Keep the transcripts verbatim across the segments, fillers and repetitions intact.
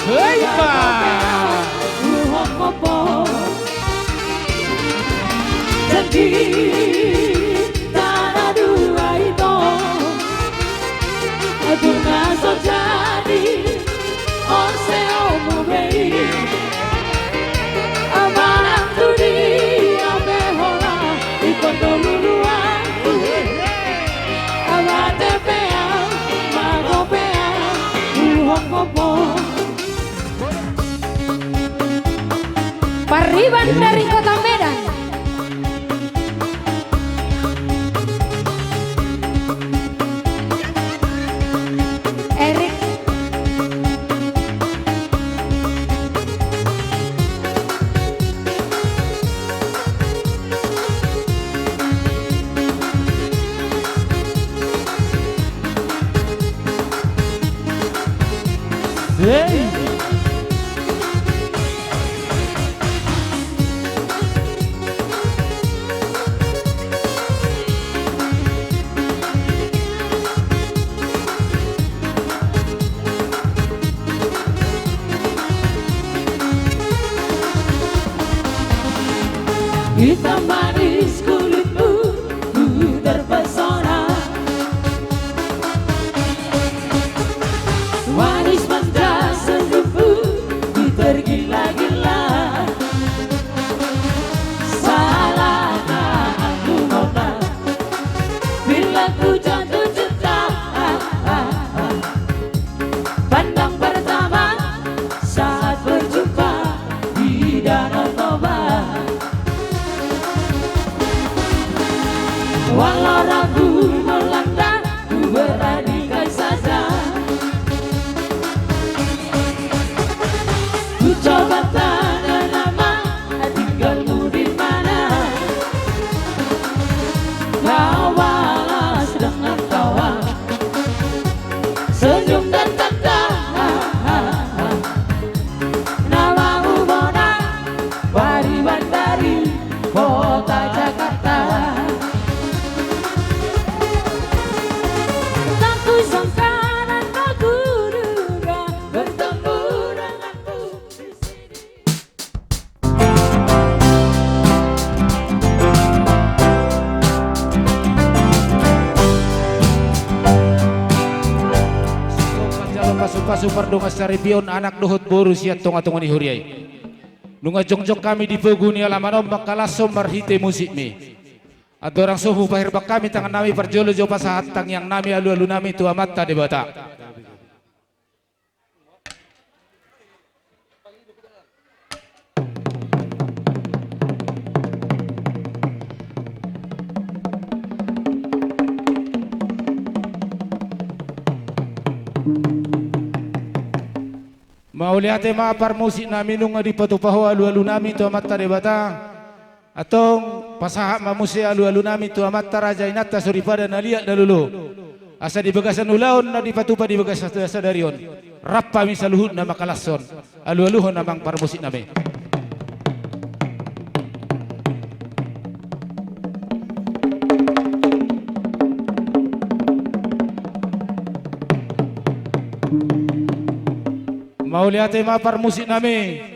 Hei, Pak. Jadi, tanah dua itu. Aduh, na so jadi. Ose omu be i. Amanang tu dia pe hola. Ikon do luluan. Abate pe au. Mago pe au. Uhok opo. Pariban dari Kota Medan. Erik. Hei. Hitam manis kulitmu, ku terpesona. Manis manja senyummu, ku tergila-gila. Salahkah aku, Mona, bila ku jatuh cinta? Pandang pertama saat berjumpa di Danau Toba. Walau ragu melanda, ku beranikan saja. Ku coba tanya nama, tinggalmu di mana? Kau balas dengan tawa, senyum dan tanda. Namamu Mona, pariban dari kota Jakarta. Tak kusangka dan tak kuduga bertemu denganmu di sini. Pasu-pasu pardongan saripeon, anak dohot boru sian tonga-tonga ni huria i. Nunga jongjong hami di pogu ni alaman on mangkalashon marhite musikmi. Andorang so hupaherbang hami tangannami parjolo, jo pasahat tangiangnami, alualunami tu Amanta Debata. Mauliate ma parmusiknami, nunga dipatupa ho alualunami tu Amanta Debata. Antong pasahat ma muse alualunami tu amanta raja, inanta soripada na liat na lolo, asa di bagasan ulaon na dipatupa di bagasan sadari on, rap hami saluhutna mangkalashon. Alualuhon amang parmusiknami. Mauliate ma parmusiknami.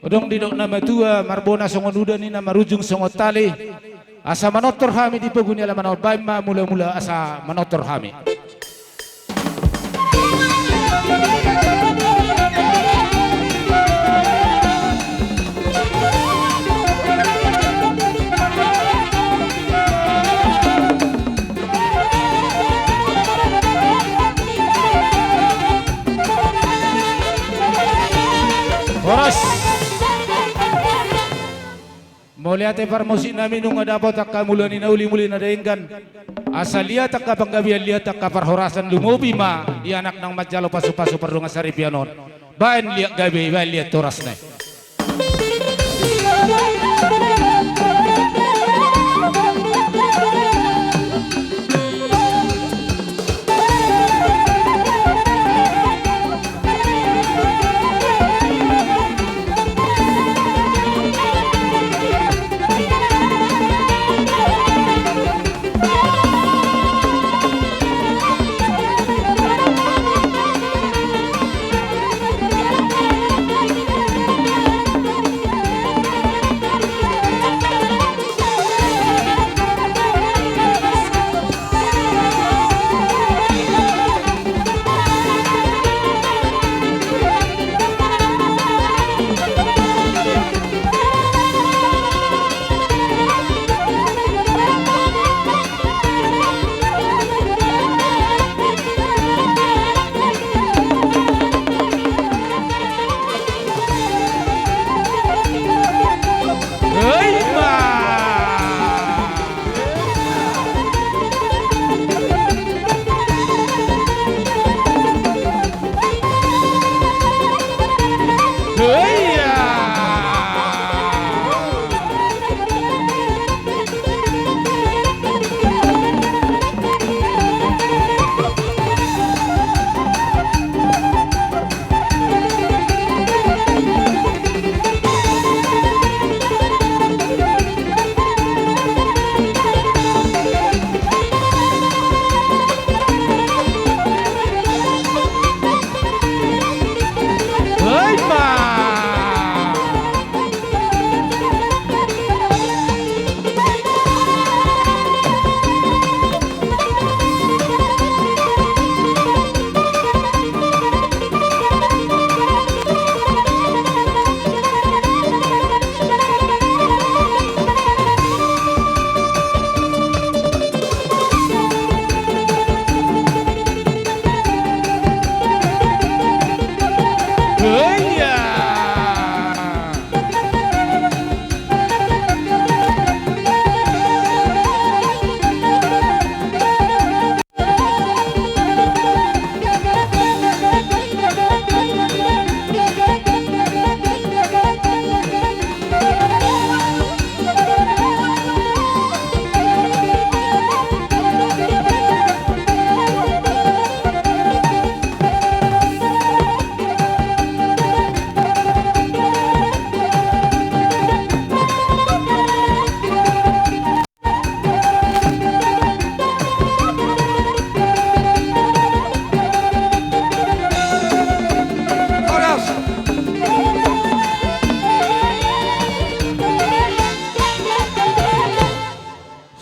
Adong didok na matua, marbona songon udan, ninna marujung songon tali. Asa manortor hami di pogu ni alaman on, baen ma mulamula asa manortor hami. Horas. Mauliate parmusiknami, nunga dapot angka mula ni na uli, mula na denggan. Asa liat angka panggabean, liat angka parhorasan, lumobi ma di anak naung manjalo pasu-pasu pardongan saripeon on. Baen liat gabe, baen liat horas na.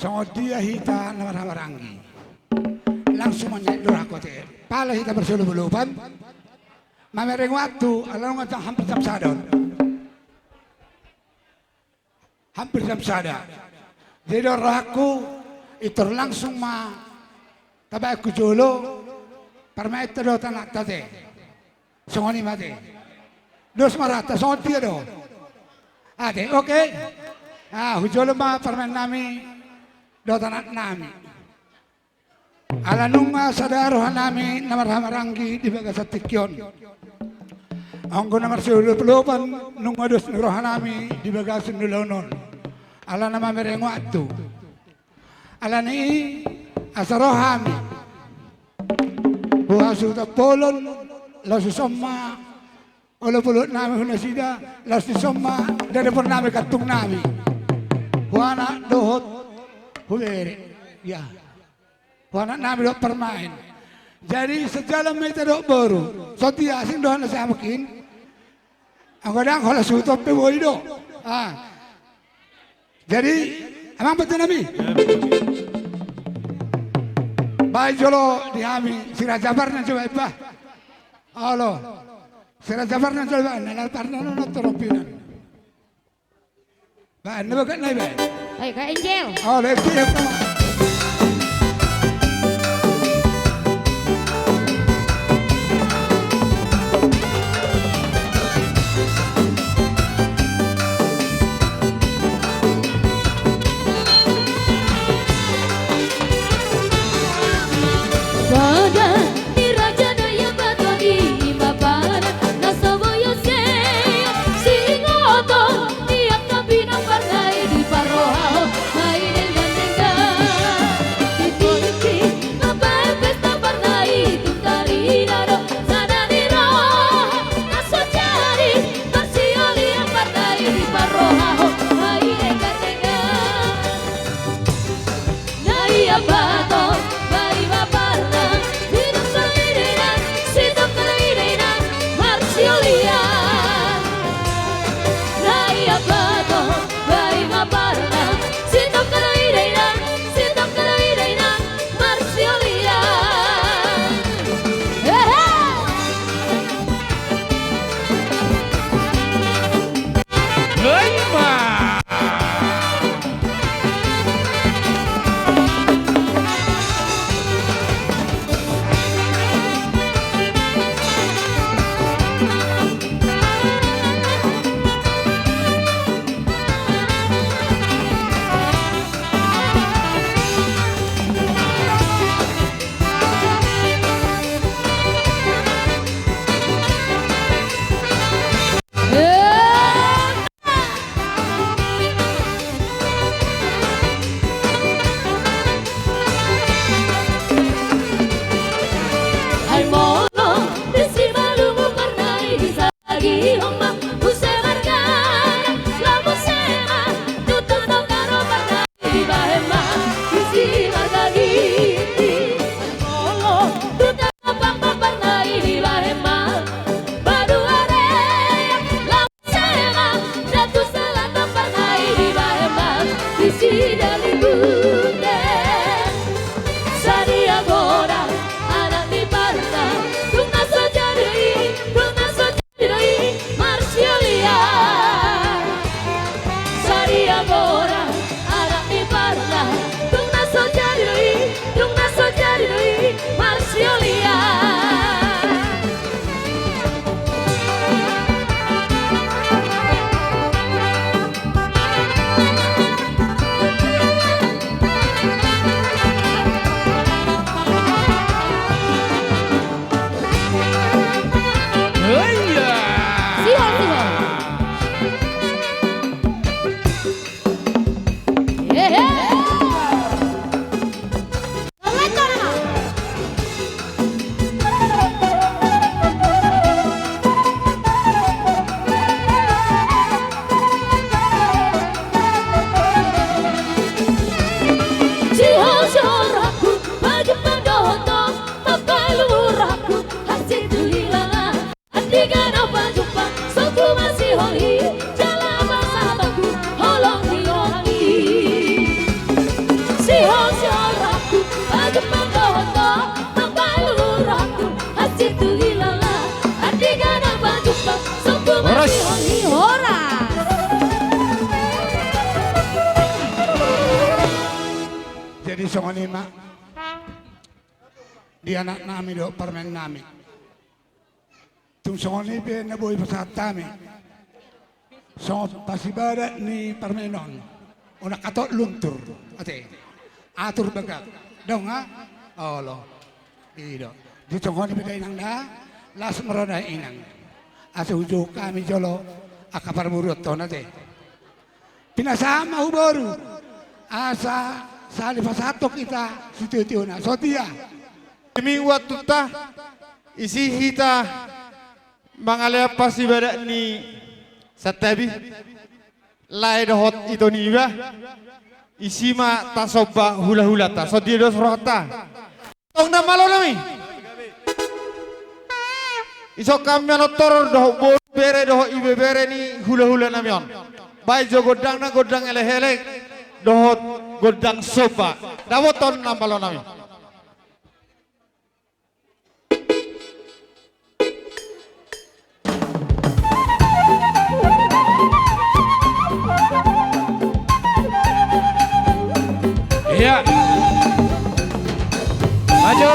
Songon dia hita na marhahamaranggi, langsung ma nian do rohangku ate. Pala hita marsiolopolopan, mamereng waktu, ala nunga jam hampir jam sada on. Hampir jam sada. Jadi do rohangku, pintor langsung ma tabaen tu jolo, parumaenta dohot anakta ate. Songon i ma ate. Dos ma rohanta, songon dia do. Ate, oke. Ah, tu jolo ma parumaennami dohot anaknami. Ala nunga sada rohanami na marhahamaranggi di bagasan tingki on. Anggo na marsiolopolopan nunga dos ni rohanami di bagasan ulaon on. Ala na mamereng waktu. Ala ni i asa ro hami tu hasuhuton bolon, laos dison ma olopolopnami tu nasida, laos dison ma dapodaponami, kantungnami. Tu anak dohot tu bere. Ia. Tu anaknami dohot parumaen. Jadi sian jalan ma hita dohot boru. Songon dia, asing do hona siamukin. Anggo dang holan suhut on pe boi do. Ah. Jadi, amang pandenami. Baen jolo di hami, si Raja Parna jolo baen bah. Olo. Si Raja Parna jolo baen, na Raja Parna na torop hinan. Baen, na baen, na baen. Ayo, Kak Angel. Olo, Angel. Sada ni raja na ia bato di Imapara, na so boi ose singoton di angka pinamparna i diparrohahon ma i denggan-denggan. Di tingki na baen pesta parna i tung tarida do sada ni roha na so jadi marsiolian parna i diparrohahon ma i denggan-denggan. Na ia bato baen ma parna, sitongka do i dainang, sitongka do i dainang marsiolian. Na ia bato baen ma parna, sitongka do i dainang, sitongka do i dainang marsiolian. Hehe! Holi, jala masa tongku, holong ni rohangku. Sihol, sihol rohangku, bagi panggohot ho, mangkalu rohangku, hansit tu hilala, andika na pajumpa, sungkup. Horas. Holi, horas. Jadi songon i ma di anak nami dohot parumaen nami. Tung songon i pe na boi pasahat hami. Songon pasibadat ni parumaen on. Unang katot luntur. Ate. Atur bagak. Dong ha? Olo. I do. Di songon i pe da inang da. Las ma roha da inang. Asa hujou hami jolo. Angka parboruon on ate. Pinasahat ma hu boru. Asa sahali pasahathon hita sitio-tiona. Songon dia. Minggu antonta, isi hita mangalean pasibadat ni santabi, lae dohot ito niba, isi ma tasomba hula-hulanta, songon dia dos rohanta. Tong na malo nami. Ison hami manortor dohot boru bere dohot ibebere ni hula-hula nami on. Baen jo gondangna gondang elek-elek dohot gondang somba. Dapothon na malo nami. Iya. Maju.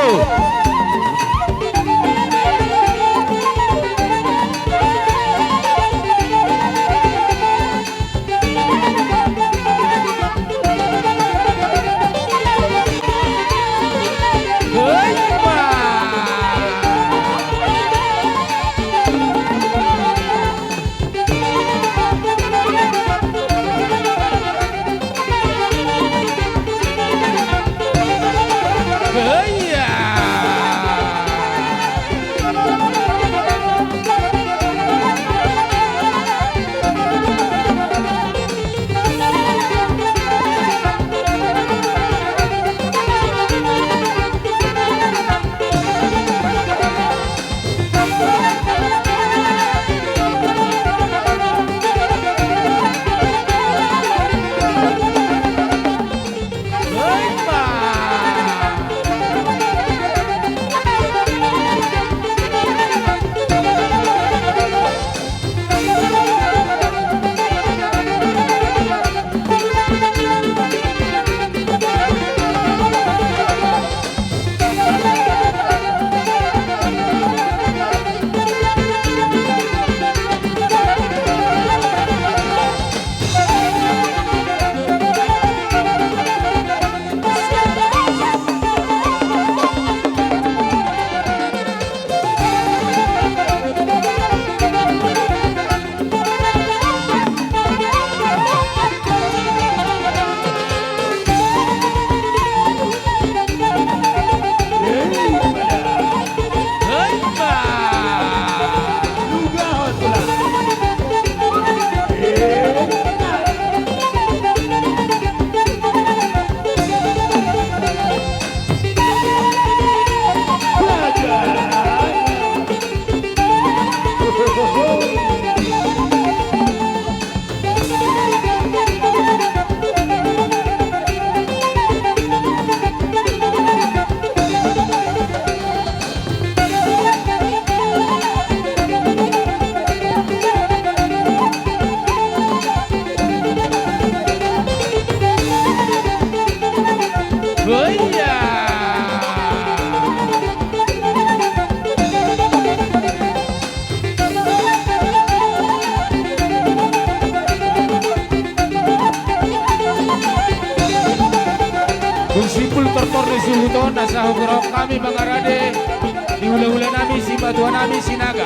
Dung simpul tortor ni suhut on, asa hugorahon hami mangarade di hulahula nami, simatua nami Sinaga.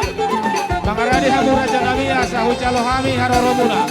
Mangarade hamu raja nami, asa hujalo hami haroromuna.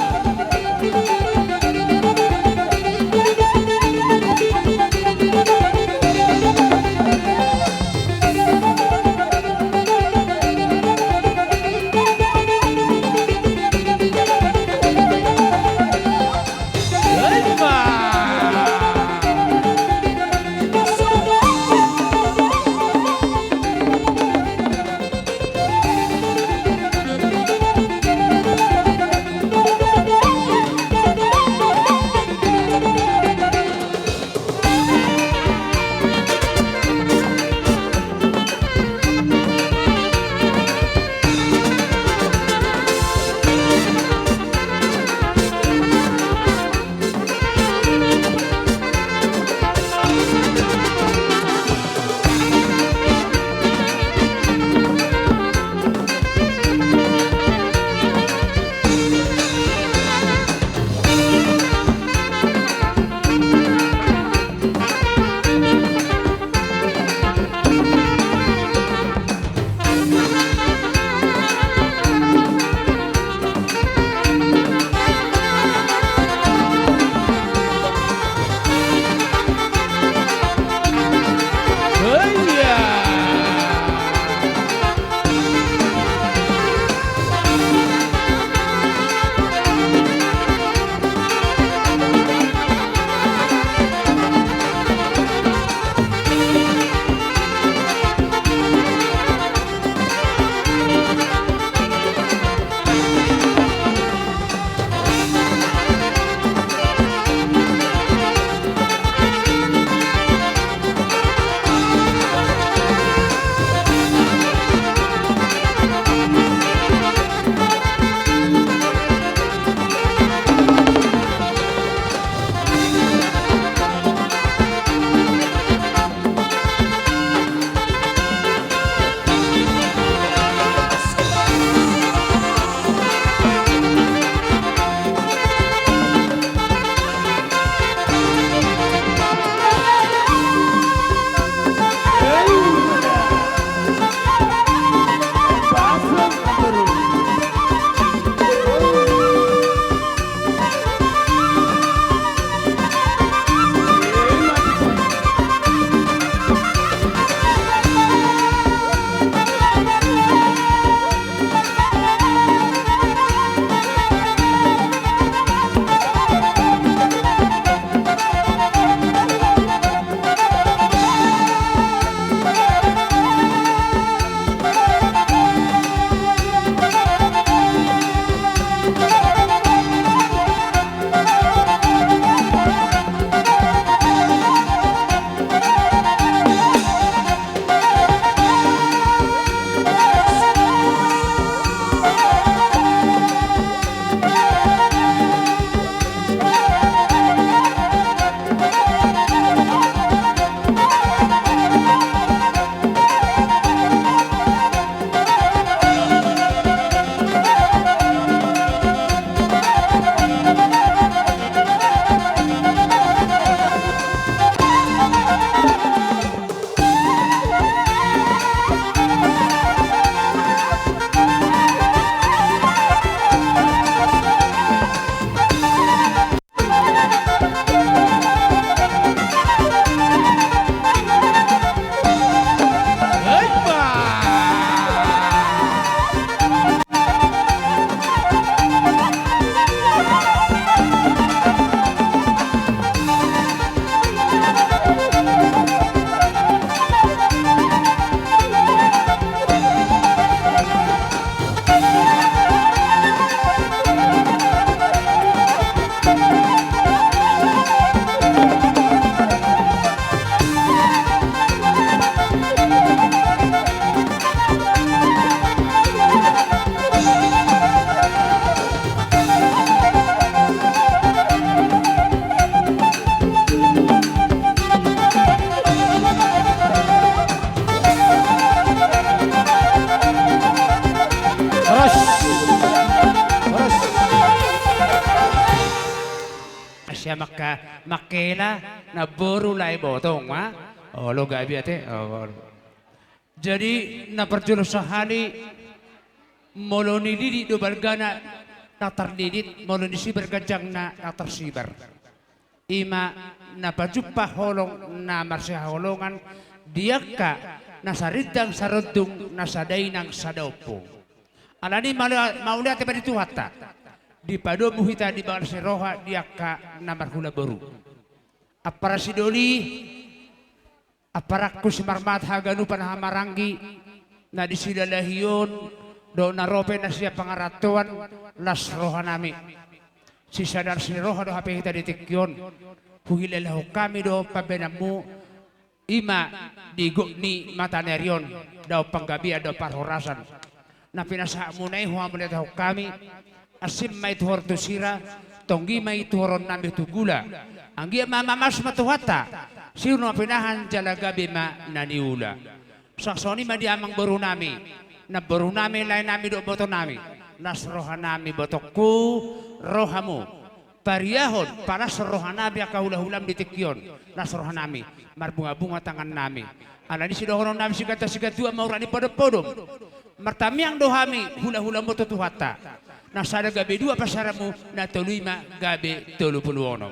Sian mangka, mangkela, namboru, lae, boto ma. Olo, gabe ate. Olo. Jadi, na parjolo sahali, molo nididit do balgana, na tardidit, molo nisibar ganjangna, na tarsibar. Ima na pajumpa holong na marsihaholongan di angka na sarindang sarondung, na sadainang sadaompung. Alani i mauliate ma di Tuhanta, dipadomu hita di bagas ni roha di angka na marhula boru. Ampara sidoli, amparangku Simarmata haganupan hamaranggi, na di Silalahi on, dohot na ro pe na sian pangarantoan, las rohanami. Sisada las ni roha do hape hita di tingki on. Huhilala hami do pambahenanmu, ima di gok ni mata ni ari on, daon panggabean, daon parhorasan. Na pinasahatmuna i huhamuliatehon hami, asing ma i tuhor tu sira, tonggi ma i tuhoronnami tu gula. Anggiat ma mamasu ma Tuhanta, sihur ma pinahan jala gabe ma na niula. Suang songon i ma di amangborunami, namborunami, laenami dohot botonami, las rohanami, botongku, ro hamu. Pariahon, palas rohanami angka hulahulam di tingki on, las rohanami, marbungabunga tangannami. Alani i sidohononnami siganta sigantuan ma urat ni podompodom. Martamiang do hami hulahulam on tu Tuhanta. Na sada gabe dua pansaranmu, na tolu i ma gabe tolu pulu onom.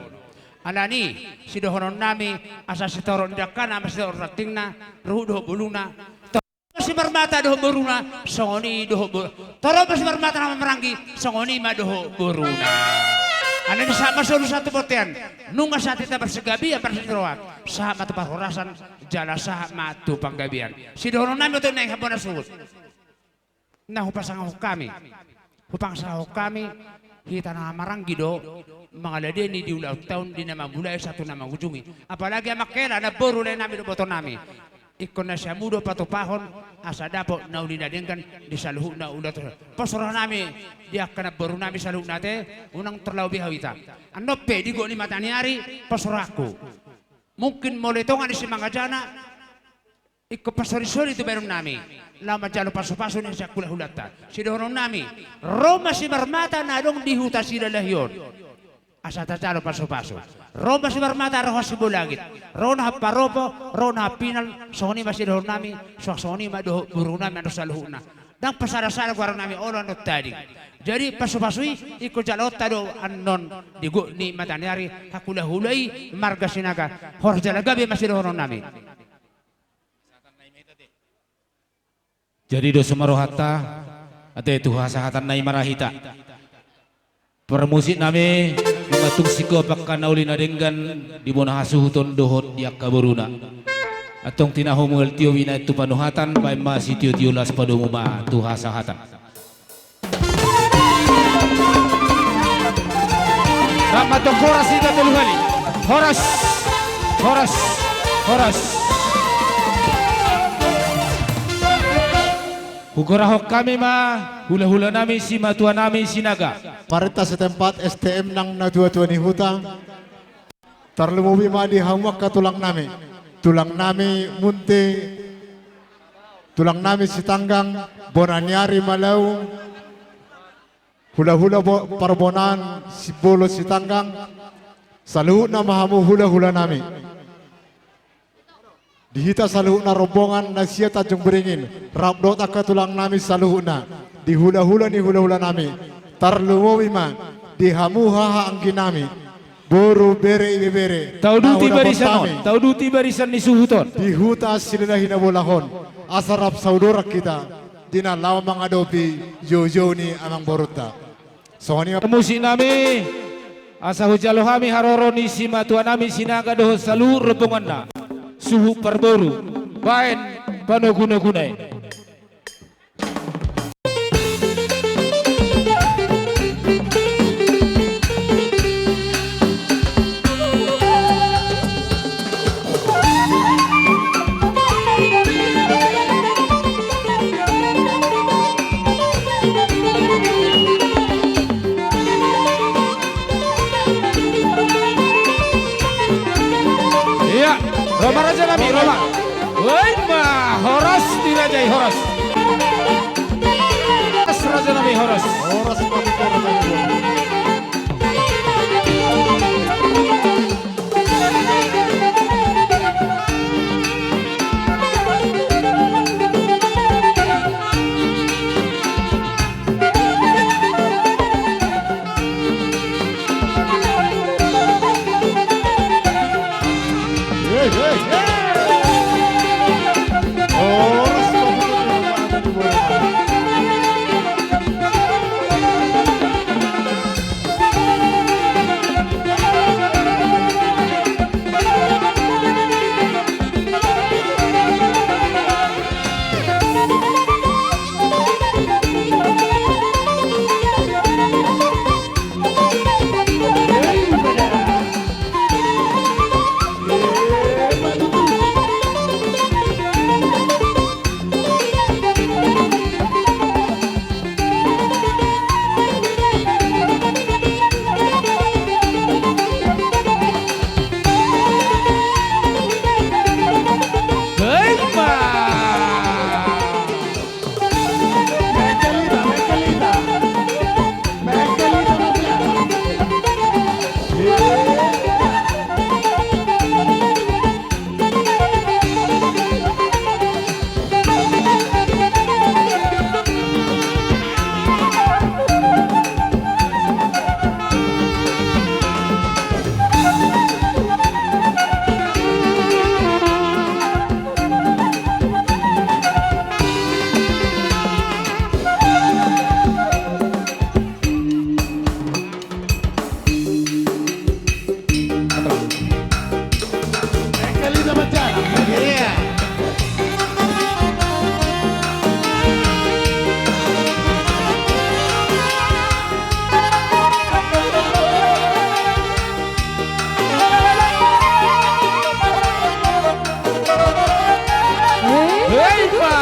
Alani i sidohononnami asa sitorop ni dangkana ma sitorop rantingna, ruhut dohot boluna. Simarmata dohot boruna, songon i dohot bo-, torop ma Simarmata na hamaranggi, songon i ma dohot boruna. Alani i sahat ma solu sahat tu bontean, nunga sahat hita marsigabean, marsiroha, sahat ma tu parhorasan, jala sahat ma tu panggabean. Sidohononnami oto na i, hambana suhut. Na hupasangapon hami. Hupasangapon hami, hita na hamaranggi do, mangaladeni di ulaonta on, di na mamulai sahat tu na mangujungi. Apalagi amang hela, namboru, laenami dohot botonami. Ingkon na siamun do patupahon, asa dapot na uli na denggan di saluhutna ulaonta. Pos rohanami di angka namborunami saluhutna ate, unang terlalu beha hita. Annon pe di gok ni mata ni ari, pos rohangku. Mungkin molo i tonga ni simangajana, ingkon pasolisoli tu bahenonnami, laho manjalo pasupasu ni sian hulahulanta. Sidohononnami, ro ma Simarmata na adong di huta Silalahi on, asa tajalo pasupasu. Ro ma Simarmata roha Sibolangit, ro na hamparopo, ro na hampinal, songon i ma sidohononnami, suang songon i ma dohot borunami annon saluhutna. Ndang pasadasada goarnami olo annon tading. Jadi pasupasu i ingkon jaloonta do annon di gok ni mata ni ari, hahulahula i marga Sinaga, horas jala gabe ma sidohononnami. Jadi dos ma rohanta, ate tu hasahatan na i ma ra hita. Parmusiknami, nunga tung singkop angka na uli na denggan di bona hasuhuton dohot di angka boruna. Antong tinahu mual tio binaen tu panuhatan, baen ma sitiotio las padomu ma tu hasahatan. Rap ma antong horas hita tolu hali. Horas, horas, horas. Hugorahon hami ma hulahulanami, simatuanami Sinaga. Parenta setempat, S T M nang natuatua ni huta. Tarlumobi ma di hamu angka tulangnami, tulangnami Munte, tulangnami Sitanggang, bona ni ari Malau, hulahula bo-, parbonaan Simbolon Sitanggang, saluhutna ma hamu hulahulanami. Di hita saluhutna rombongan na sian Tanjung Beringin, rap dohot angka tulangnami saluhutna, di hulahula ni hulahulanami, tarlumobi ma di hamu haha angginami, boru, bere, ibebere, tauduti barisan on, tauduti barisan ni suhut on. Di huta Silalahi na bolak on, asa rap saudara hita di na laho mangadopi joujou ni amangborunta. Songon i ma parmusiknami, asa hujalo hami haroro ni simatuanami Sinaga dohot saluhut rombonganna, suhut parboru, baen panogunoguna i. Ia, ro ma rajanami, ro ma. Oi ma, horas di raja i, horas. Horas. Horas ma tu horas. Hei, Pak!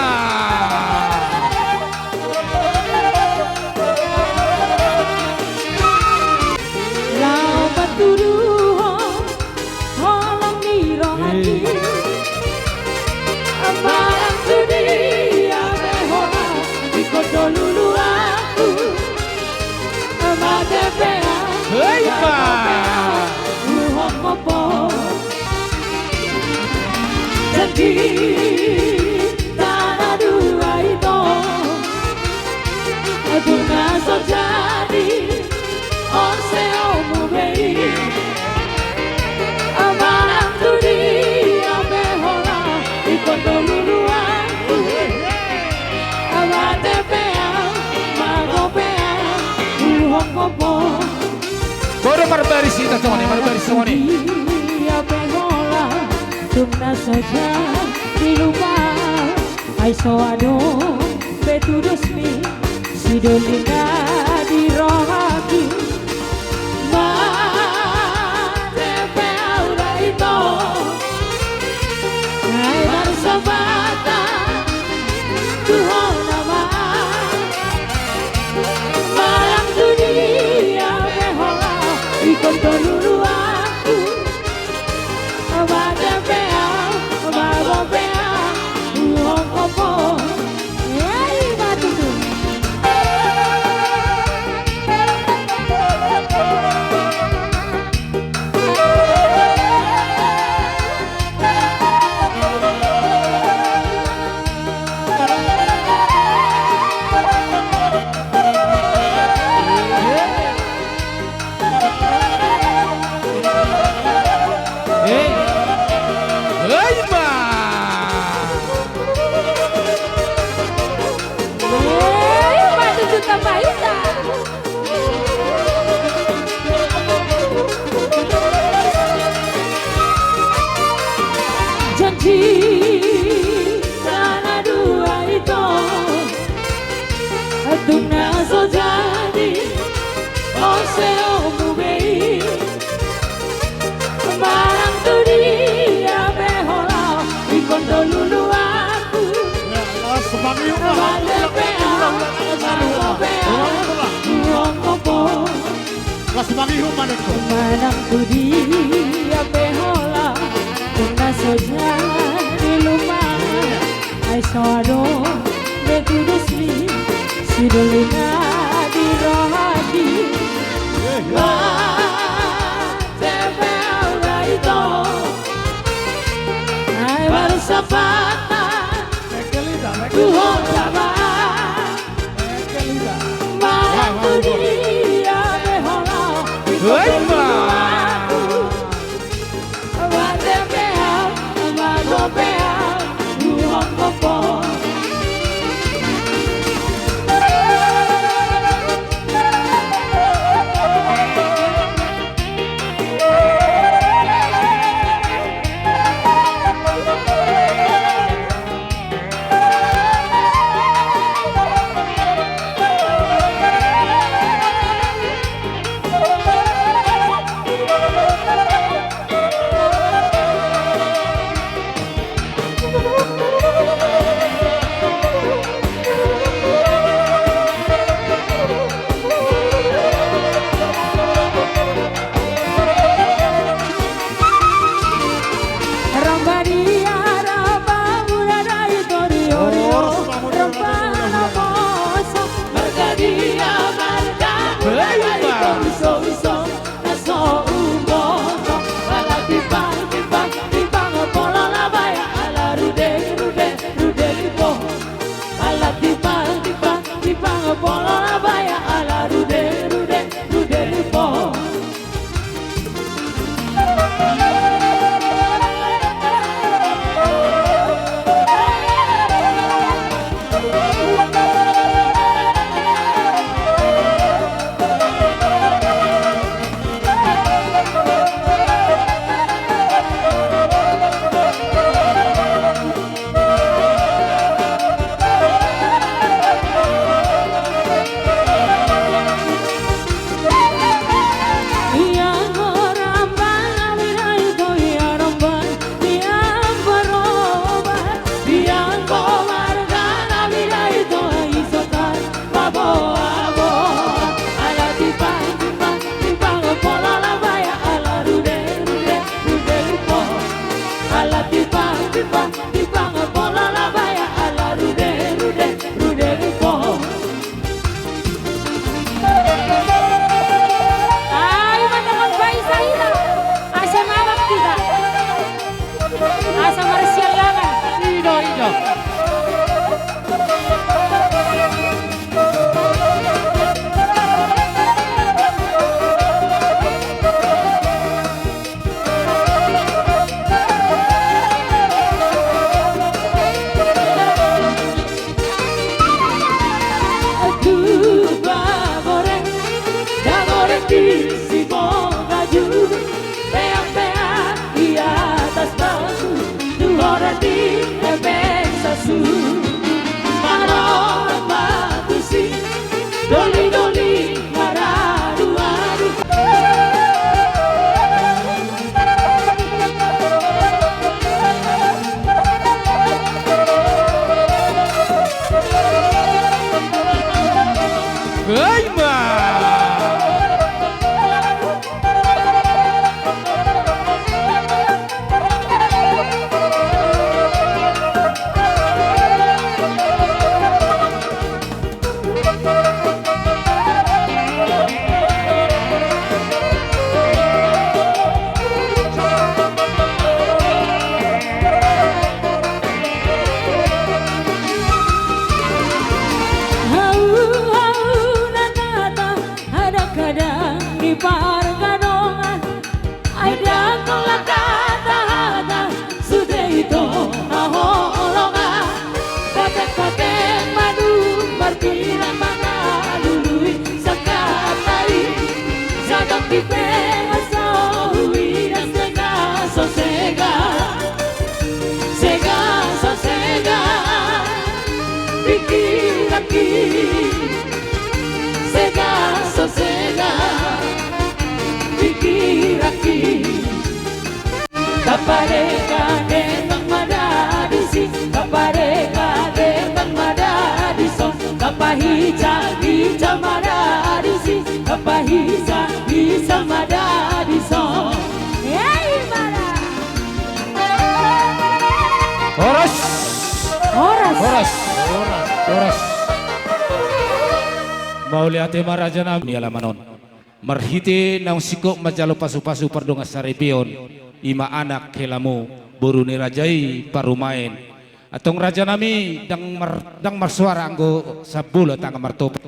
Laho mantuduhon holong ni rohangki. Manang tu dia pe holan, ingkon do luluanku. Mate pe au, hei, Pak! Uhum opo. Janji ta na dua ito, tung na so jadi, on seopmu be i. Manang tu dia pe holan, ingkon do luluanku. Mate pe au, mabo pe au, uhum opo. Boru marbaris hita songon i, marbaris songon i. Dia pe holan, tung na so jadi lupa. Ai so adong be tudosmi, sidoli na di rohangki. Mate pe au ra ito, ai marsampatan tu ho nama. Manang tu dia pe holan, ingkon do luluanku. Mate pe au, mabo pe au, uhum opo. Hei, batu tu. Hei. Hei, ma. Hei, ma, tutu tapaita. Janji ta na dua ito, tung na so jadi, on seopmu be i. Manang tu dia pe holan, ingkon do luluanku. Las mangihut ma. Mate pe au, mabo pe au, uhum opo. Las mangihut ma ningku. Manang tu dia pe holan, tung na so jadi lupa. Ai so adong be tudosmi, sidoli na Baik, Pak. Ramba dia, ramba mula dai torio, ramba na poso. Marga dia, marga mula dai torio, so, so, na so umboto. Ala timbang, timbang, timbang, polo labaya, ala rude, rude, rude di po. Ala timbang, timbang, timbang, polo labaya, ala rude, rude, rude di po. Ala timbang, timbang, timbang, polo labaya, ala rude, rude, rude di po. Ai, matakan baisa hita. Asa mabak hita. Asa marsialangan. Ido, ido. Dua goreng, dua goreng di Sibolga juru, peak-peak di atas batu, dua goreng di epeng sasu, manoran batu si, doli-doli maradu-adu. Gaima. Hau, hau, na tata, hadang-hadang di pargadongan. Ai ndang holan hata-hata, sude ito haholongan. Pateng-pateng ma dung marpinang mangalului sangkap ai. Sadang dipe ma so huida, sega so sega, sega so sega pikiranki. Sega so sega pikiranki. Tapadengka-dengka ma da disi, tapadengka-dengka ma da dison, tapahinsa-hinsa ma da disi, tapahinsa-hinsa ma da dison. Hei, ma da. Horas. Horas. Horas. Horas. Mauliate ma raja nami. Ni alaman on. Marhite naung singkop manjalo pasu-pasu pardongansaripeon, i ma anak helamu, boru ni raja i parumaen. Antong raja nami, ndang mar-, ndang marsoara anggo sambolo tangan martopot.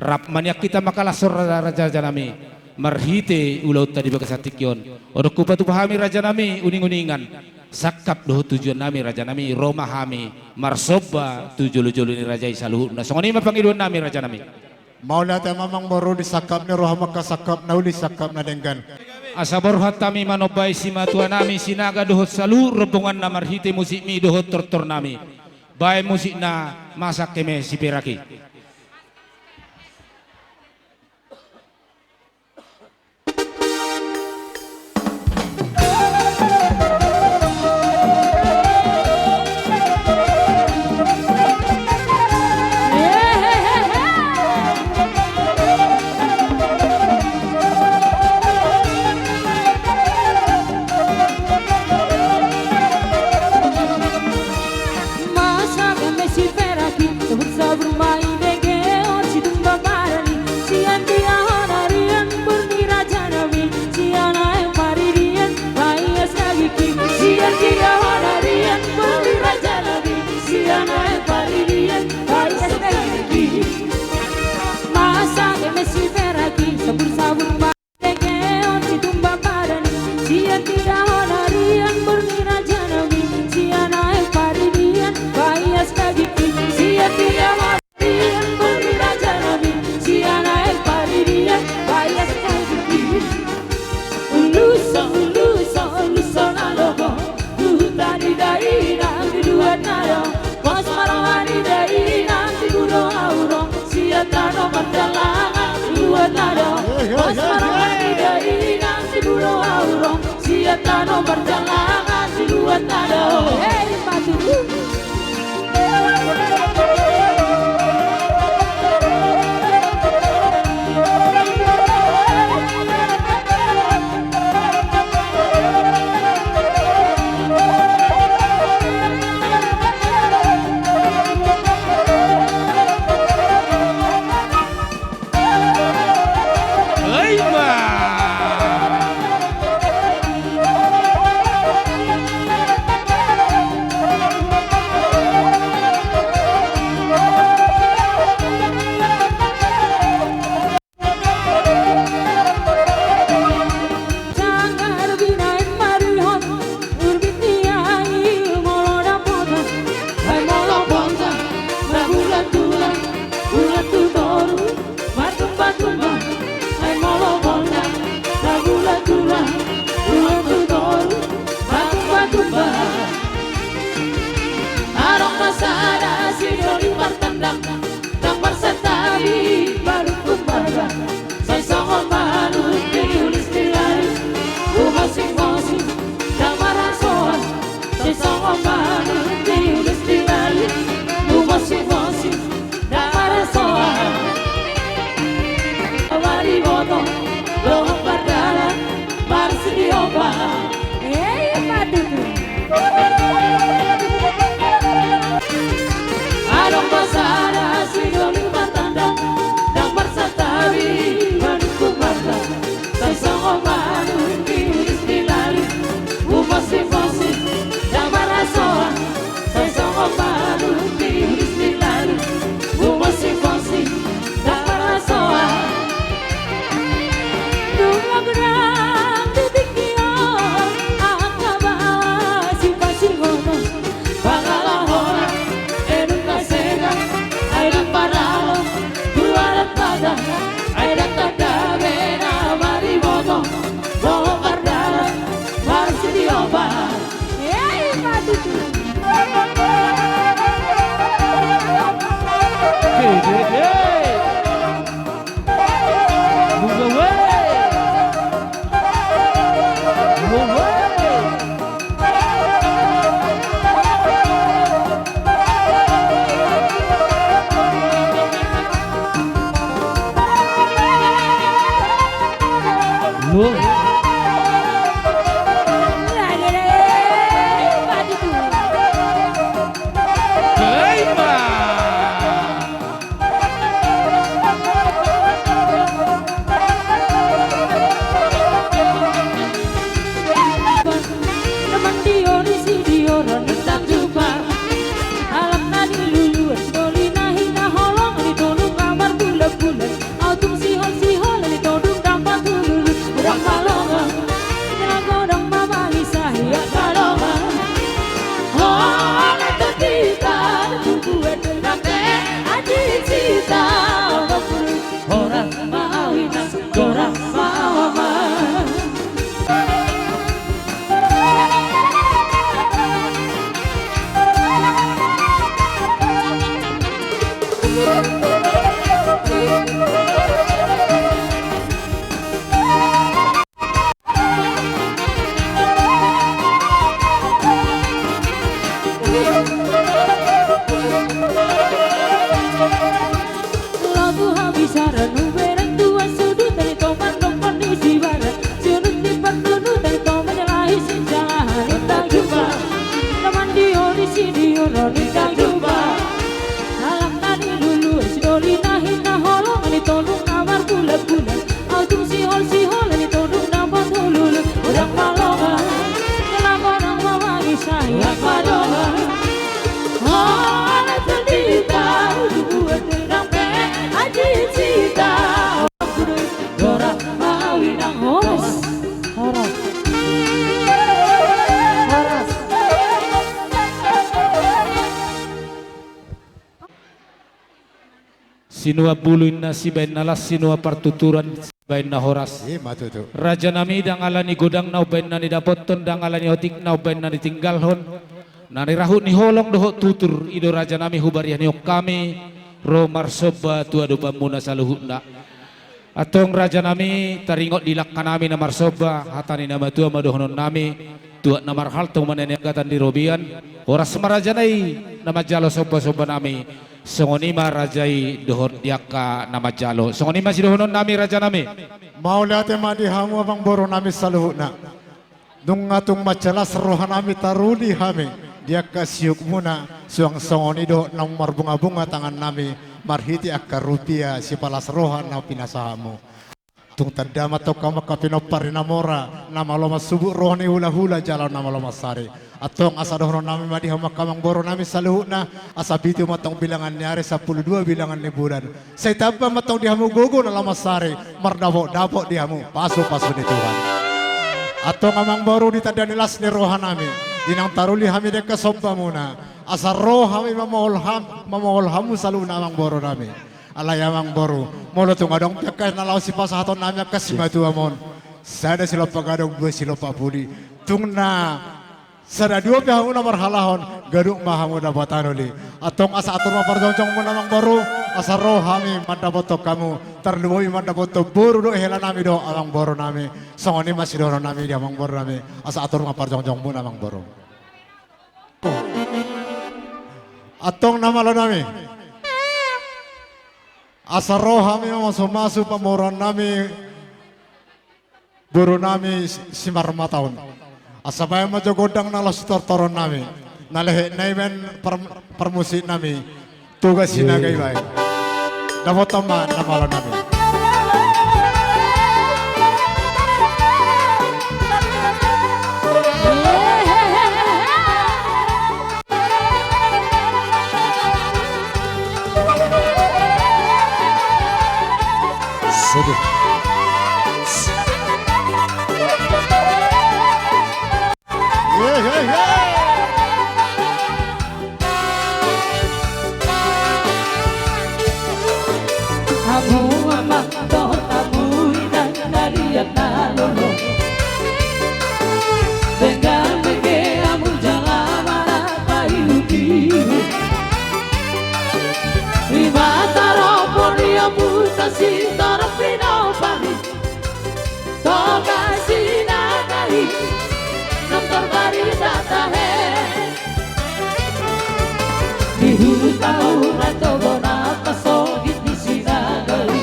Rap ma nian hita mangkalashon ra-, raja nami. Marhite ulaonta di bagasan tingki on, adong hupatupa hami rajanami uninguningan, sangkap dohot tujuannami rajanami, ro ma hami marsomba tu jolojolo ni raja i saluhutna. Songon i ma pangidoannami rajanami. Mauliate ma amang boru, di sangkap ni roha ma angka sangkap na uli, sangkap na denggan. Asa borhat hami manombai simatuanami Sinaga dohot saluhut rombonganna marhite musikmi dohot tortornami. Baen musikna, masa eme siperak i. Masa eme siperak i, sabur-sabur ma i dengke on, situmba badan i. Sian dia hona rian boru ni rajanami, sian aek paridian, paias dagingki. Sian dia hona rian boru ni rajanami, sian aek paridian, paias dagingki. Masa eme siperak i, sabur-sabur ma i dengke on, situmba badan i. Sian dia hona rian boru ni rajanami, sian aek paridian, paias dagingki. Sian dia hona rian boru ni rajanami, sian aek paridian, paias dagingki. Uluson, uluson, uluson na lomo, tu huta ni dainang di luat na adong. Pos ma roha ni dainang di Pulo Aurong, sian tano Marjalangan di luat na adong. Pos ma roha ni dainang di Pulo Aurong, sian tano Marjalangan di luat na adong. Hei, patutu. Adong ma sada sidoli martandang, ndang marsantabi manuk tumbaga. Sai songon manuk di ulis ni lali, humosing-hosing ndang marhasoan. Sai songon manuk di ulis ni lali, humosing-hosing ndang marhasoan. Mariboto dohot pardalan marsidiomba. Hei, patutu. Adong ma sada sidoli martandang, ndang marsantabi manuk tumbaga. Sai songon manuk di ulis ni lali, humosing-hosing ndang marhasoan. Sai songon manuk di ulis ni lali, humosing-hosing ndang marhasoan. Dung godang di tingki on angka baoa sipasingoton, pangalaho na dung na sega, ai ndang paralo tu adat Batak, ai ndang tanda bena mariboto dohot pardalan marsidiomba. Hei, patutu. Hei, hei, hei. Buka, hei. Buka, hei. Bulan-bulan, au tung sihol-sihol, ni tondong dapat hulul. Godang palongan, kelapa nang mamagi sayang palongan. Ala terdita, buat terdampe, aji cita. Dora, awi nang horas. Horas. Horas. Sinuan bulu inna sibaen na las, sinuan partuturan sibaen na horas. Ima tutu. Raja nami, ndang ala ni godang na umbaen na nidapothon, ndang ala ni otik na umbaen na nitinggalhon. Na nirahut ni holong dohot tutur, i do raja nami hubariah ni on hami, ro marsomba tu adopanmuna saluhutna. Antong raja nami, taringot di langka nami na marsomba, hata ni na matua ma dohonon nami, tuat na marhalto ma na nianggatan di robean, horas ma raja nai na manjalo somba-somba nami, songon i ma raja i dohot di angka na manjalo, songon i ma sidohonon nami raja nami. Mauliate ma di hamu amang boru nami saluhutna. Nunga tung mansai las roha nami taruli hami di angka siukmuna, suang songon i dohot naung marbunga-bunga tangan nami marhite angka rupia sipalas roha na pinasahatmu. Tung tanda ma antong hamu angka pinompar ni na mora, na malo mansubut roha ni hula-hula jala na malo mansari. Antong asa dohonon nami ma di hamu angka amang boru nami saluhutna, asa pitu ma antong bilangan ni ari, sampulu dua bilangan ni bulan. Sai tamba ma antong di hamu gogo na lao mansari, mardapot-dapot di hamu pasu-pasu ni Tuhan. Antong amang boru, di tanda ni las ni roha nami, di naung taruli hami di angka sombamuna, asa ro hami mamohol ham-, mamohol hamu saluhutna amang boru nami. Alai amang boru, molo tung adong pe angka na laho sipasahaton nami angka simatuam on, sada silompa gadong, dua silompa pudi. Tung na sada dua pe hamu na marhalahon, ganup ma hamu dapotan uli. Antong asa atur ma parjongjongmuna amang boru, asa ro hami mandapothon hamu, tarlumobi mandapothon boru dohot hela nami dohot amang boru nami. Songon i ma sidohonon nami di amang boru nami, asa atur ma parjongjongmuna amang boru. Antong na malo nami, asa ro hami mamasu-masu pamoruon nami, boru nami si-, Simarmata on. Asa baen ma jo gondang na laho sitortoron nami. Na lehet nai baen par-, parmusik nami. Toga Sinaga i baen. Dapothon ma na malo nami. Hamu amang dohot hamu inang na liat na lolo, denggan bege hamu jala marhata ilu-ilu. Ima tarombo ni ompunta Sitorop Pinompar i, Toga Sinaga i, nunga tarbarita tahe. Di huta Uran Togo na pasogit ni Sinaga i,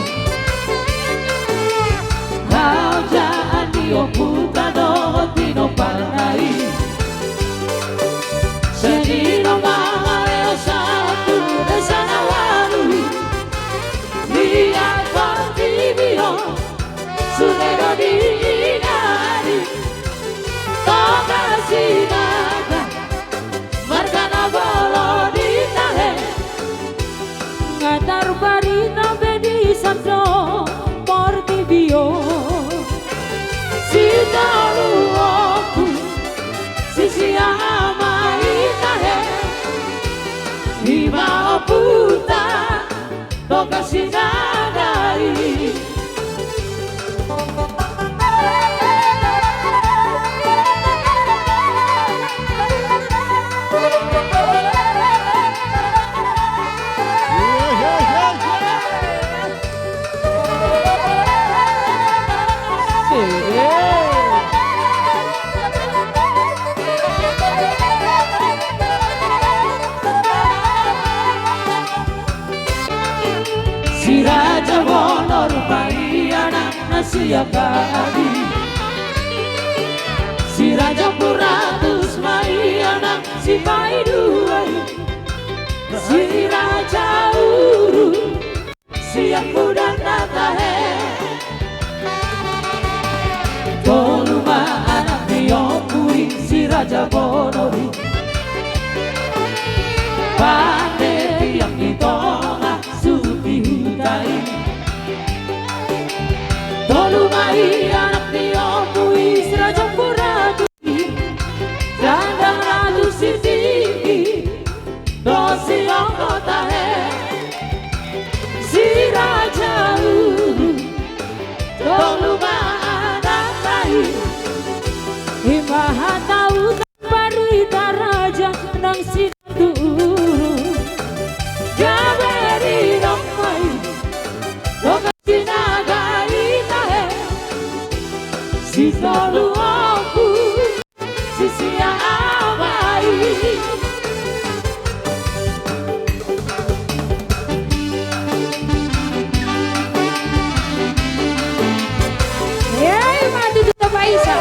haojaan ni ompunta dohot pinomparna i. Sian i do mangalehon sahat tu desa na ualu i. Liat portibi on, sude do diingani, Toga Sinaga, marga na bolo ditahe. Nga tarbarita be di son do portibi on. Sitolu ompu, sisia ma i tahe. Ima ompunta Toga Sinaga i. Si Raja Bonor ma i anakna si Angga Adi. Si Raja Puratus ma i anak si Paidua i. Si Raja Uru, sian Mudan na tahe. Jabono i. Pande biang di tonga suti huta i. Tolu ma i anak ni ompu i, si Raja Ompu Ratu i, Janda Ratu Sititi, dohot si Ompu Tahe, si Raja Uru. Tolu ma anakna i. I ma hata uta barita raja nang sinatu. Gabe di domma i, Toga Sinaga i, Tahe, si tolu ompu, si sia ama i. Hei, madu tu Baisa.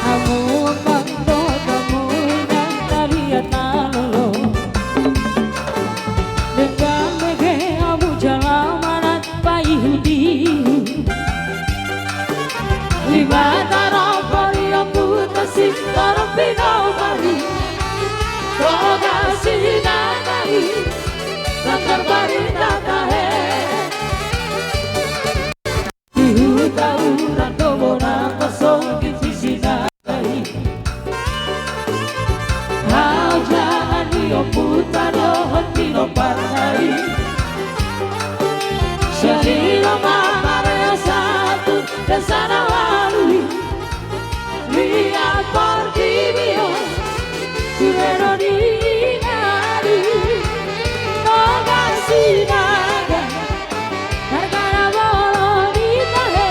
Hamu amang dohot hamu inang na liat na lolo, denggan mege hamu jala manat paihut-ihut. Debata rohani, ompunta singkoru pinomparhi, Toga Sinaga i, na tarbarita tahe. Di huta Uran do bona pasogit si Sinaga i. Hajahan ni ompunta dohot pinomparna i. Sian i do ma marga satu desa na ualu i. Liat portibi on, sude do diingot i, Toga Sinaga, marga na bolon i tahe.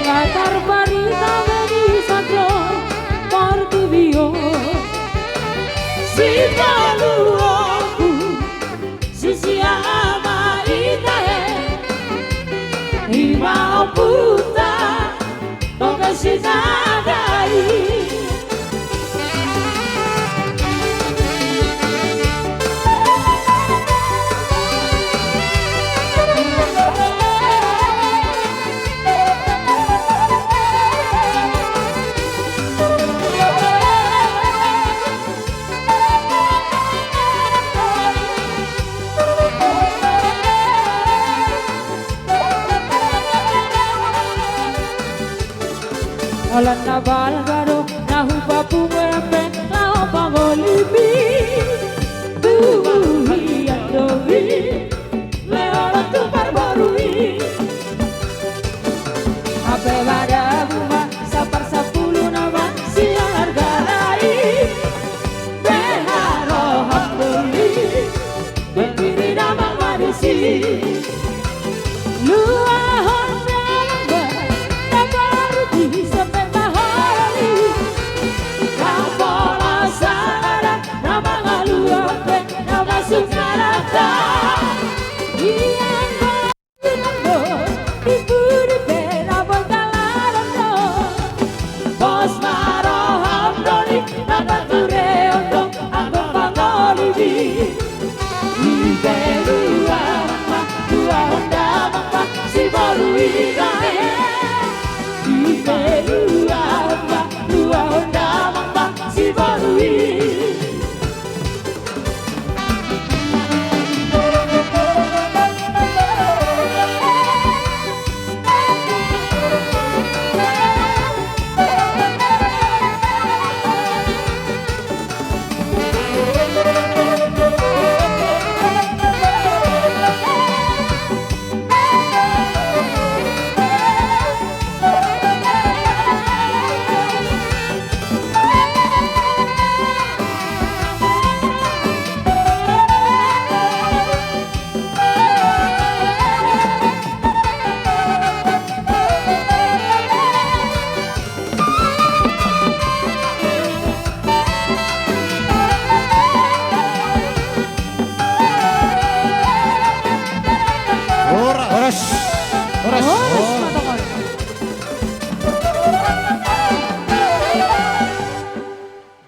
Nga tarbarita be di sandok portibi on. Si tolu ompu, si sia ama i tahe. I ma ompunta Toga Sinaga i. Holan na balga do na hupapungu hepeng laho mangolimi. Tubu hian do i, lehon on tu parboru i. Hape madabu ma saparsapulu nama sian argana i. Beha roham do i, bentiri damang ma disi. Luahon damang ba, na baru di sepen baholi.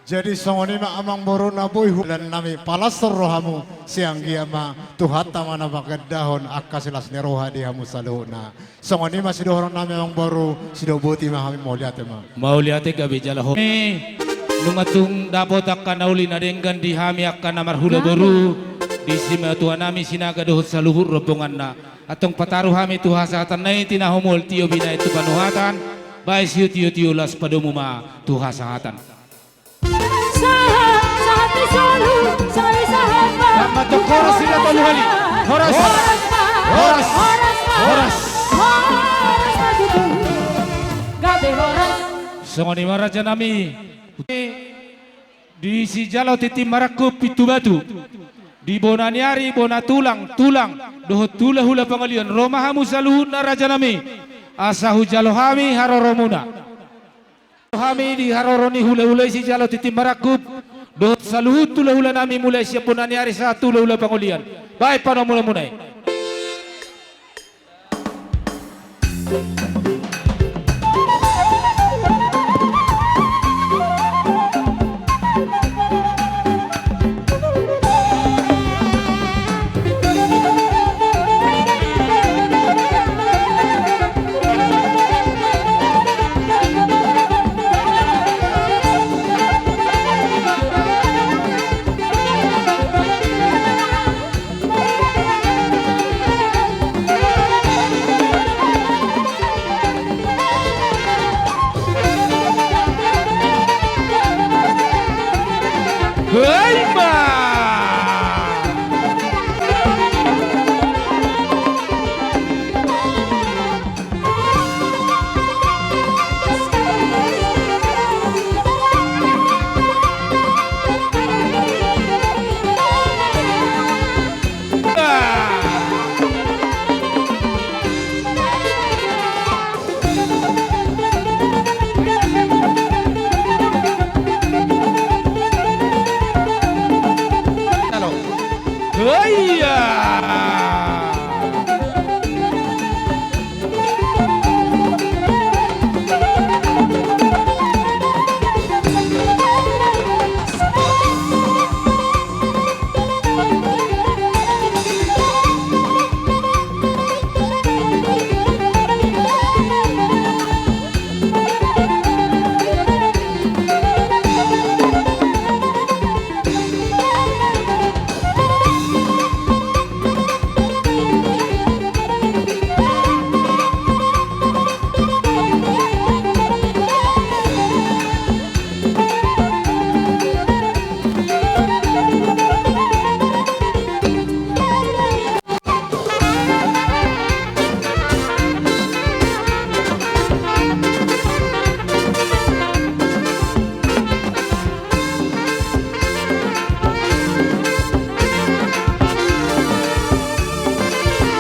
Jadi songon i ma amangboru na boi hulan nami, palas rohamu, sai anggiat ma Tuhanta ma na mangendahon angka silas ni roha di hamu saluhutna. Songon i ma sidohonon nami amangboru, sidok boti ma hami, mauliate ma. Mauliate gabe jala ho. Nunga tung dapot angka na uli na denggan di hami angka na marhula boru, di simatua nami Sinaga dohot saluhut rombonganna. Antong pataru hami tu hasahatan na i, tinahu mual tio binaen tu panuhatan, baen sitio-tio las padomu ma tu hasahatan. Sahat, sahat ni solu, solu sahat ma. Selamat tu horas, sila tolu hali. Horas. Horas. Horas. Horas. Gabe horas. Songon i ma raja nami. Di sijalo tintin marangkup pintu batu. Di bona ni ari, bona tulang, tulang. Dohot hula-hula pangolian. Ro ma hamu saluhutna raja nami. Asa hujalo hami haroromuna. Hami di haroro ni hula-hula i sijalo tintin marangkup, dohot saluhut hula-hula nami mulai sian bona ni ari sahat tu hula-hula pangolian. Baen panomuna-muna i.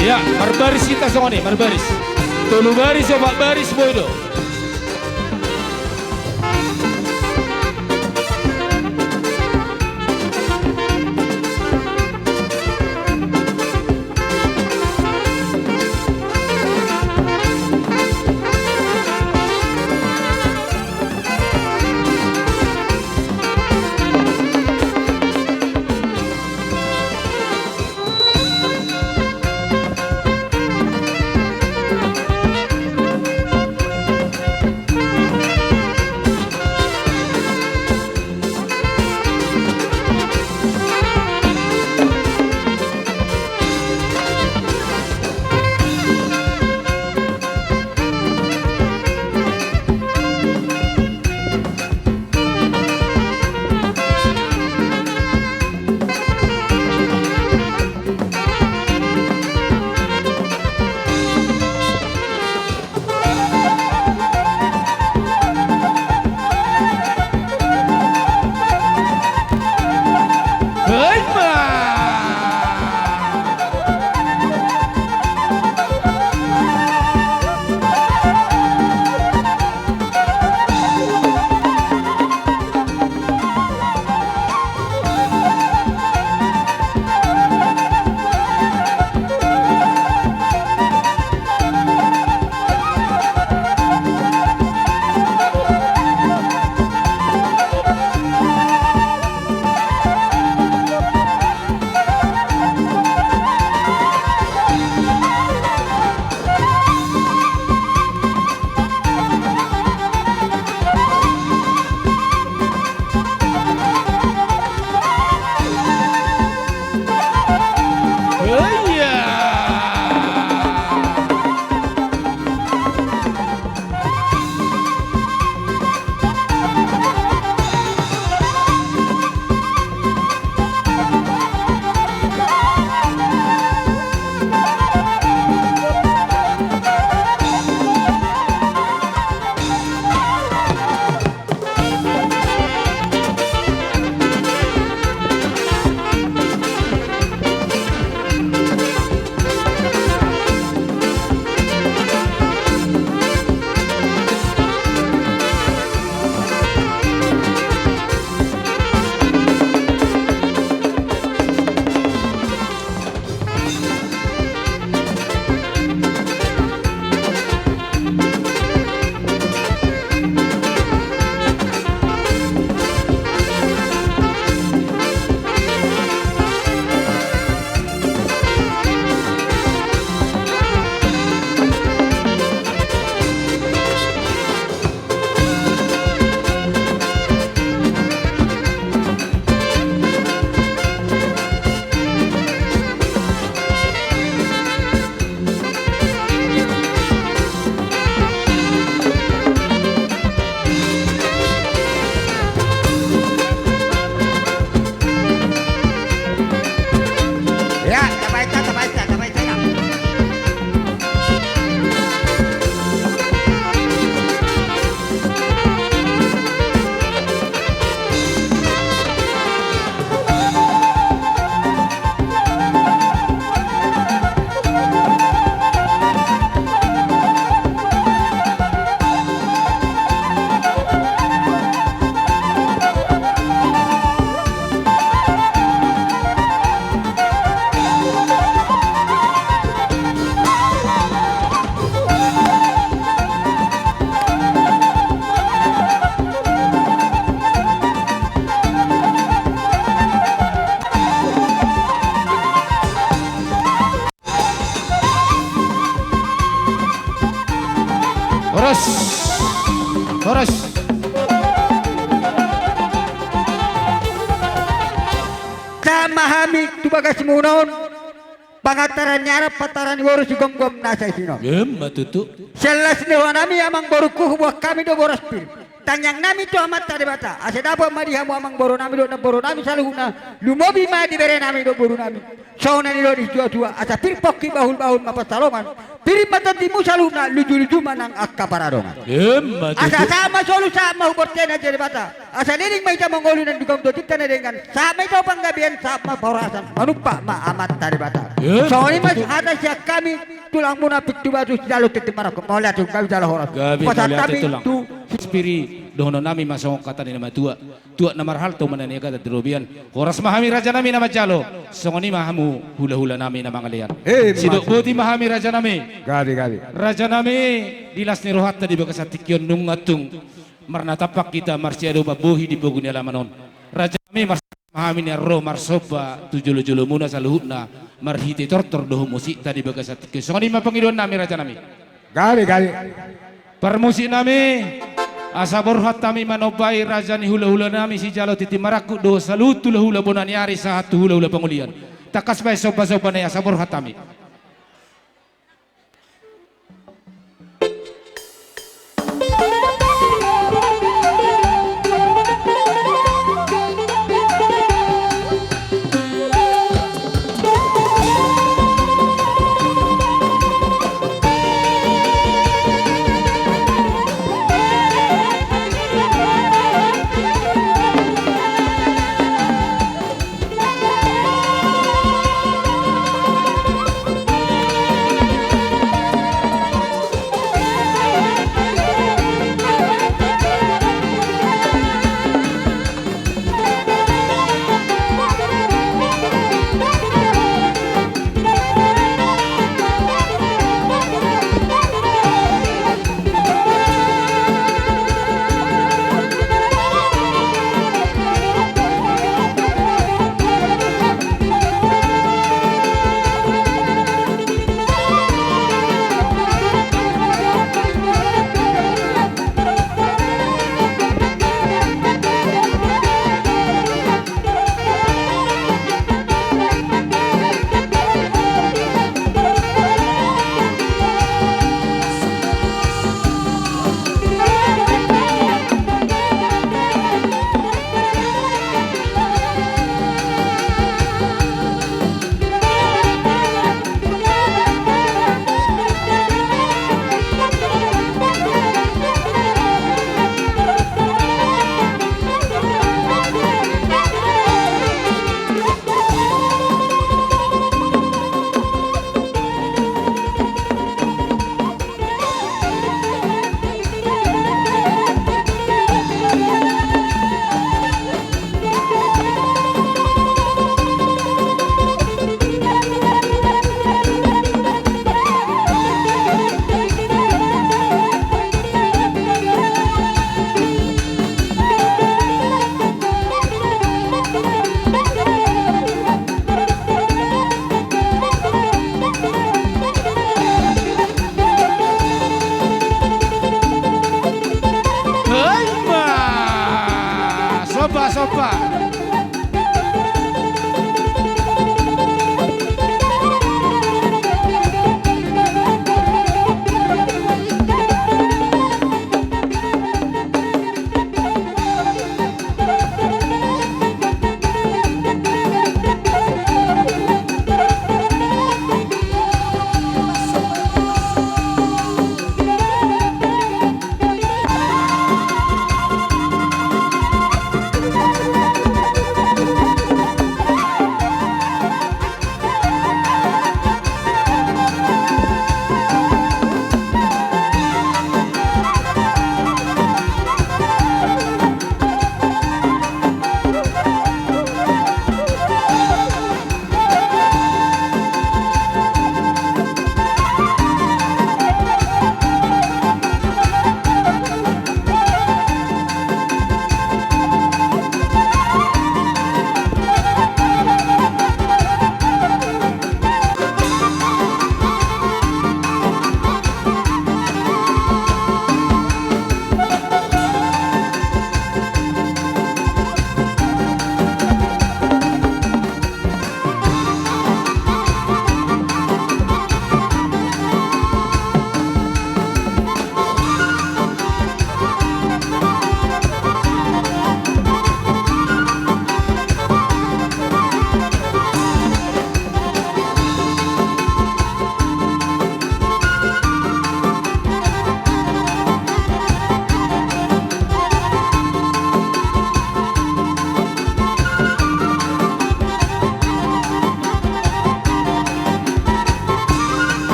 Ia, marbaris hita songon i, marbaris. Tolu baris, opat baris, boi do. Sahat ma hami tu bagasmuna on, pangantaran ni anak, pangantaran ni boru, sigomgom na saisi on. Emma tutu. Sian las ni rohanami, amangborungku, huboan hami do boras pir. Tangiangnami tu Amanta Debata, asa dapot ma di hamu amangborunami dohot namborunami saluhutna, lumobi ma di berenami dohot borunami. Songon na nidok ni situatua, asa pir pongki, bahulbahul ma pansalongan, pir ma tondimu saluhutna, lujuluju ma nang angka paradongan. Emma tutu. Asa sahat ma solu, sahat ma hu bontean ni Debata. Asa leleng ma hita mangolu, naeng dungkon tontinta na denggan. Sahat ma hita tu panggabean, sahat ma parhorasan, manumpak ma Amanta Debata. Emma tutu. Songon i ma hata sian hami, tulangmuna Pintu Batu, sijalo tintin marangkup. Mauliate, gabe jala horas. Gabe, mauliate, tulang. Pasahat hami tu Spiri, dohononnami ma songon hata ni na matua. Tuak na marhalto ma na niagatan di robean. Horas ma hami rajanami na manjalo. Songon i ma hamu hulahulanami na mangalean. Emma tutu. Sidok boti ma hami rajanami. Gabe, gabe. Rajanami, di las ni rohanta di bagasan tingki on nunga tung marnatampak hita marsiadopan bohi di pogu ni alaman on. Rajanami, mars- ma hami nian ro marsomba tu jolojolomuna saluhutna marhite tortor dohot musikta di bagasan tingki on. Songon i ma pangidoannami rajanami. Gabe, gabe. Parmusiknami, asa borhat hami manombai raja ni hulahulanami sijalo tintin marangkup dohot saluhut hulahula bona ni ari sahat tu hulahula pangolian. Tangkas bahen sombasomba nai asa borhat hami.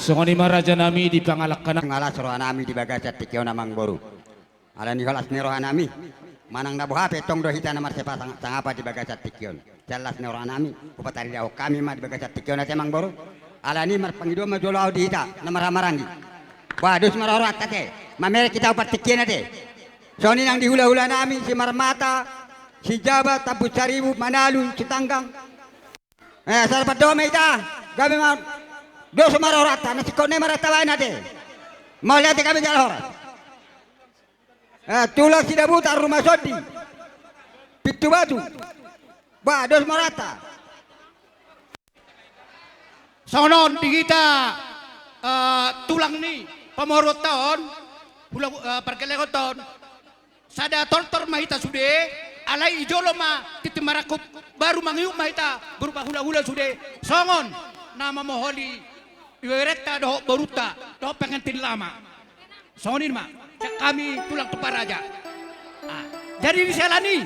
Songon i ma raja nami di pangalangka nami. Las roha nami di bagasan tingki on amang boru. Alani holas ni roha nami, manang na boha pe tong do hita na marsipasangap di bagasan tingki on. Sian las ni roha nami, hupataridahon hami ma di bagasan tingki on ate amang boru. Alani marpangidoan ma jolo ahu di hita na marhahamaranggi. Ba dos ma rohanta ate, mamereng hita partingkian ate. Songon i nang di hulahula nami, Simarmata, Sijabat, Tampussaribu, Manalu, Sitanggang. Eh, sai pandohan ma hita, gabe ma dos ma rohanta, na singkop nai ma rohanta baen ate. Mauliate gabe jala horas. Eh, tulang Sidabutan, Rumah Sondi, Pintu Batu. Ba dos ma rohanta. Songon on di hita, eh, tulang ni pamoruonta on, hula, eh, pargellengonta on. Sada tortor ma hita sude, alai di jolo ma tintin marangkup, baru mangihut ma hita berupa hulahula sude, songon na mamoholi ibeberenta dohot borunta dohot pengantin lama. Songon i ma sian hami tulang Tumpang Raja. Ah, jadi di siala ni i,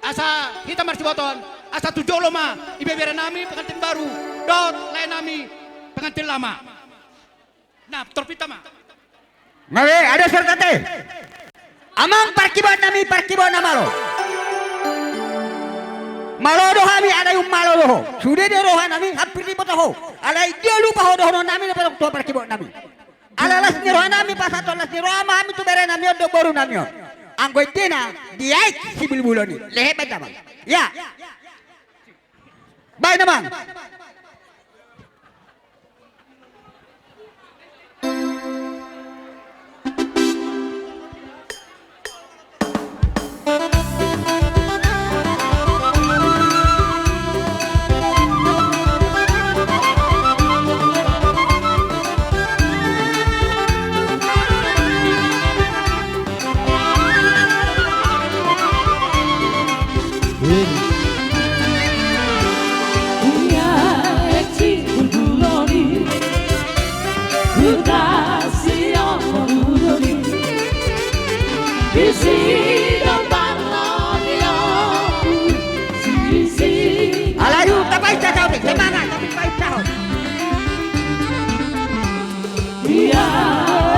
asa hita marsibotoon, asa tu jolo ma ibebere nami pengantin baru dohot lae nami pengantin lama. Nah, torpinta ma. Mage, ada serta te. Amang parkibuan nami, parkibuan na malo. Malo do hami, alai ummalo do ho. Sude do roha nami hampir diboto ho. Alai dia lupa ho dohonon nami na parkibuan nami. Ala las ni roha nami, pasahathon las ni roha ma hami tu bere nami on dohot boru nami on. Anggo intina di aek sibulbulon i. Lehet baen damang. Ya. Baen damang. Alai, tapainta saotik, semangat, tapainta ho. Ia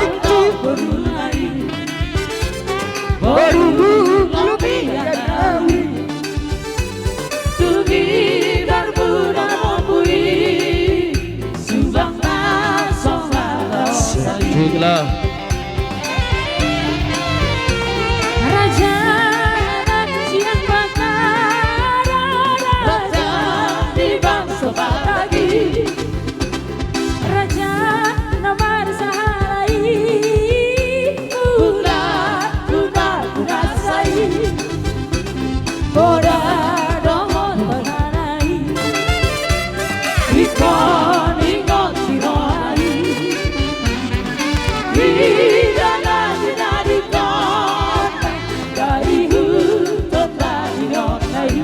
itu berulai. Baru lalu biar kami. Tugi darbu dan mopui. Subang na songa. Satulah. Raja siang bakara. Raja di bangso batagi. Raja na marsahalai. Bulan, bulan, bulan sai. Boda dohot bodanai. Ingkon, ingkon sirohai. Ida na dinadingkon. Dari huton na dinonai.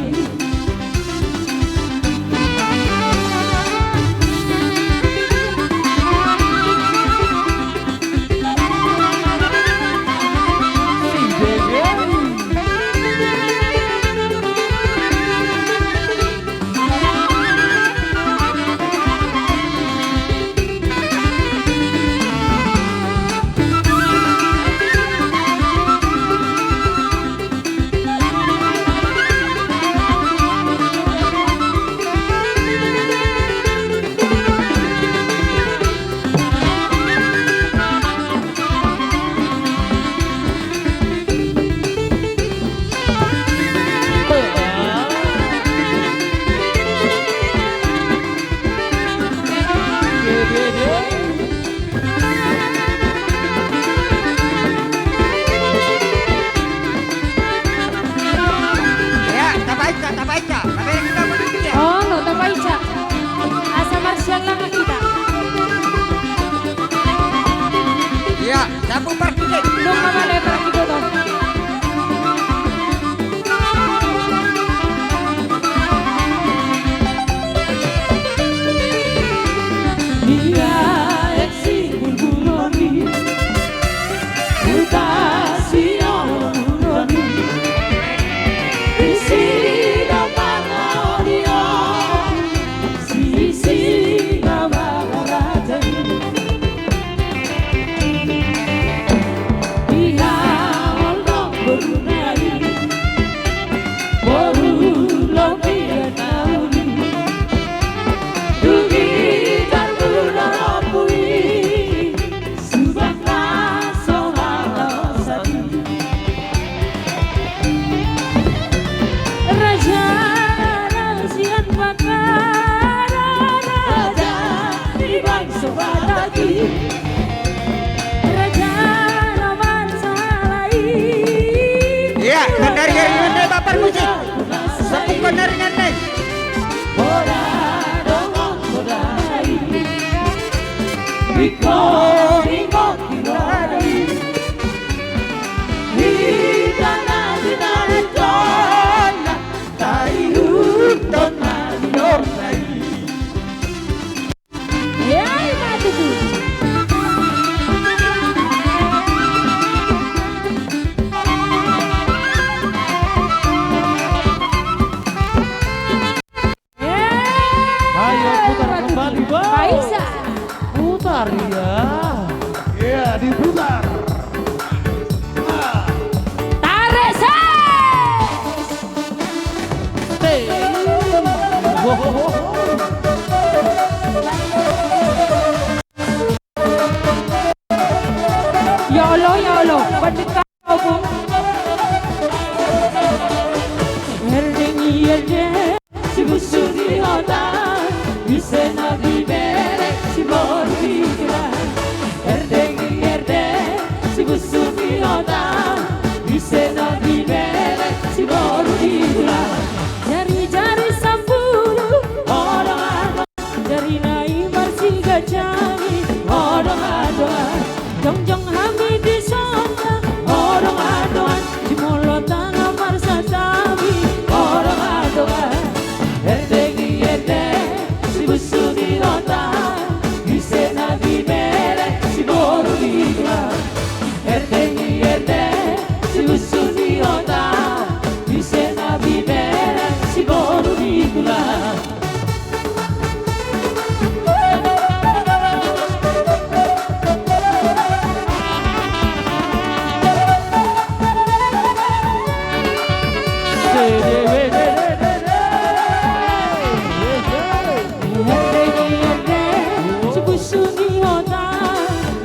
Ayo, putar kembali, Bang. Faisal. Putar, ya. Iya, diputar. Nah. Tarik, ses. Stay. Wow. Ya Allah, ya Allah, pendekar. Erdeng i erdeng, si busu ni hota, ise na bibere, si boru ni tulang. Erdeng i erdeng, si busu ni hota, ise na bibere, si boru ni tulang. Jari-jari sampulu, odong-odong. Jari na i marsiganjang i, odong-odongan. Jongjong hami di son, odong-odongan. Di molo tangam marsantabi, odong-odongan. Erdeng i erdeng, si busu ni hota, ise na bibere, si boru ni tulang. Erdeng i erdeng, si busu ni hota, ise na bibere, si boru ni tulang. Si busu ni hota,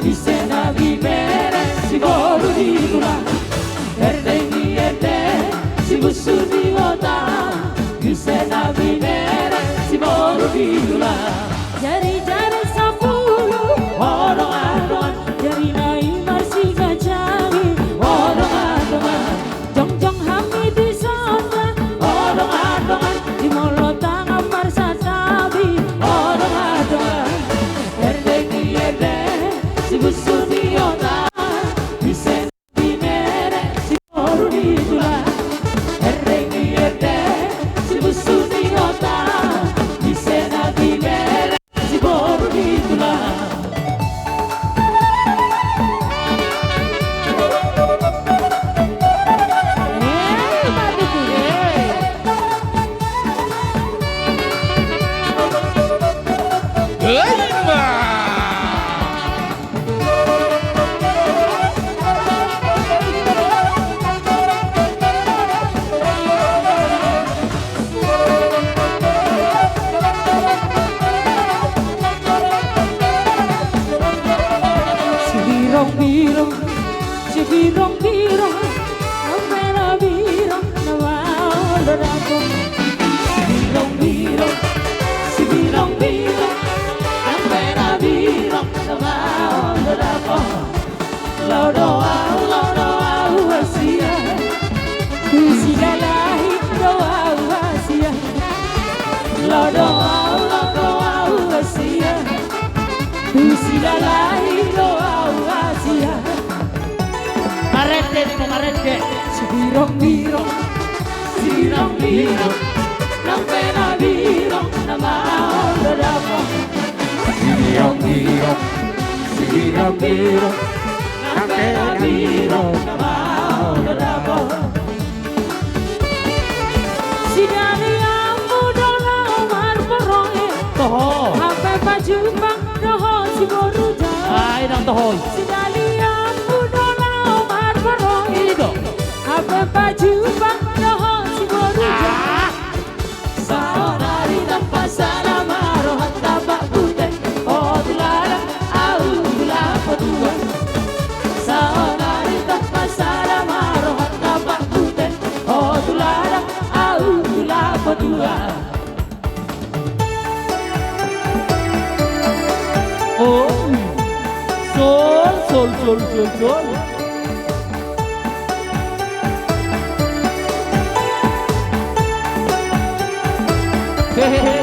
ise na bibere, si boru ni tulang. Erdeng i erdeng, si busu ni hota, ise na bibere, si boru ni tulang. Jari-jari sampulu, odong-odongan. Jari na i marsiganjang i, odong-odongan. Jongjong hami di son, odong-odongan. Di molo tangam marsantabi, odong-odongan. Erdeng i erdeng, si busu ni hota, ise na bibere, si boru ni tulang. Erdeng i erdeng, si busu ni hota, ise na bibere, si boru ni tulang. Eh, mati tu. Eh. Hei, ma. Sibirong-birong, sibirong-birong, nang pe na birong, na baol do dapot. Sibirong-birong, sibirong-birong, nang pe na birong, na baol do dapot. Laho do ahu, laho do ahu hasian. Tu Silalahi do ahu hasian. Laho do ahu, laho do ahu hasian. Tu Silalahi do ahu hasian. Marende, marende. Sibirong-birong, sibirong-birong, nang pe na birong, na baol do dapot. Sibirong-birong, sibirong-birong, nang pe na birong, na baol do dapot. Sidalianmu do laho marborong i. Toho. Hape pajumpang dohot si boru jabu. Ai nang toho i. Sidalianmu do laho marborong i. I do. Hape pajumpang dohot si boru jabu. Ah. Saonari ndang pasada ma rohanta bakku te, o tulang, ahu tulang patua. Saonari ndang pasada ma rohanta bakku te, o tulang, ahu tulang patua. Oh, sol, sol, sol, sol, sol. Hehehe.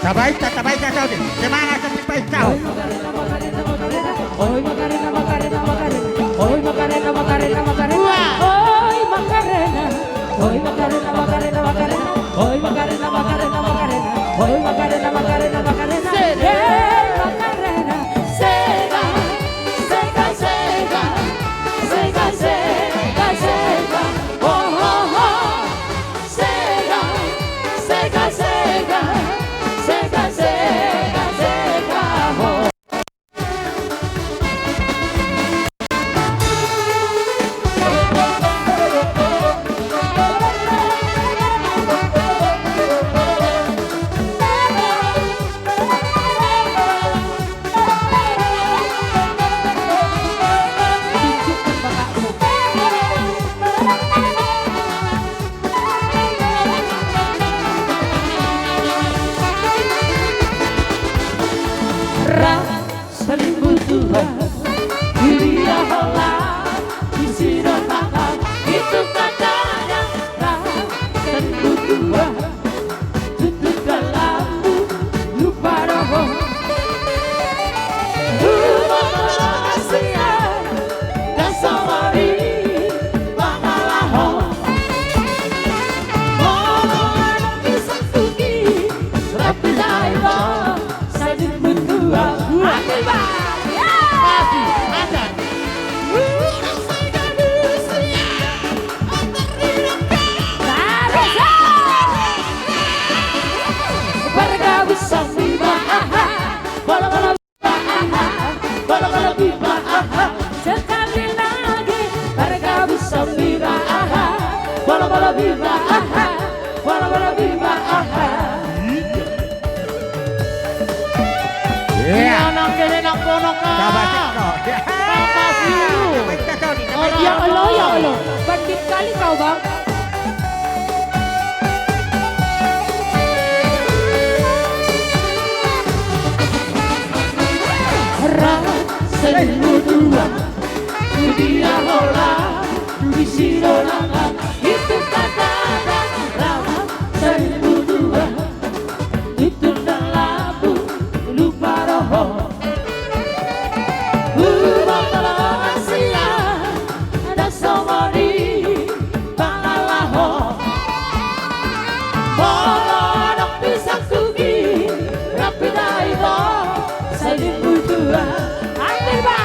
Tabaen, tabaen, tabaen. Di mana, tabaen, tabaen. Sega, sega, sega, sega, sega, oh, oh, oh. Sega, sega, sega, sega, sega, sega, oh. Ra, salimbutuba, di dia holan, di si do tangan, itu katanya, ra, salimbutuba. Tutu dalanmu lupa do ho. Lupa do hasian, ndang songon i pangalaho. Molo adong di sangkuki, rapi dai do. Salimbutuba. Akil ba. Yeay. Masih ada. Pargabus sambing ba aha. Bolo bolo bimba aha. Bolo bolo bimba aha. Sekali lagi. Pargabus sambing ba aha. Bolo bolo bimba aha. Bolo bolo bimba aha. Iya. Nang dede nang pono ka. Tabasi ko. Tabasi. Ya Allah, ya Allah. Bandit kali kau, Bang. Ra, salimbutuba. Di dia holan, di si do tangan. Itu kata ra, salimbutuba. Itu dalanmu lupa do ho. Huboto do hasian, ndang songon i pangalaho. Molo adong di sangkuki, rapi dai do. Salimbutuba. Akil ba.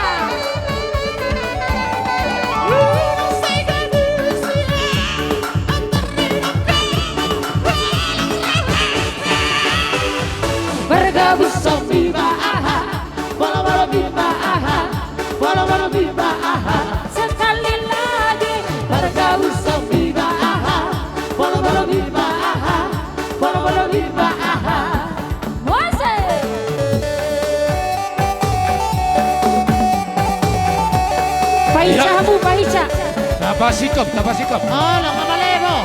Pargabus sambing ba aha. Bolo bolo bimba aha. Bolo bolo bimba aha. Sekali lagi. Pargabus sambing ba aha. Bolo bolo bimba aha. Bolo bolo bimba aha. Mose. Paica hamu, paica. Tapa sikop, tapa sikop. Oh, lo kamalebo.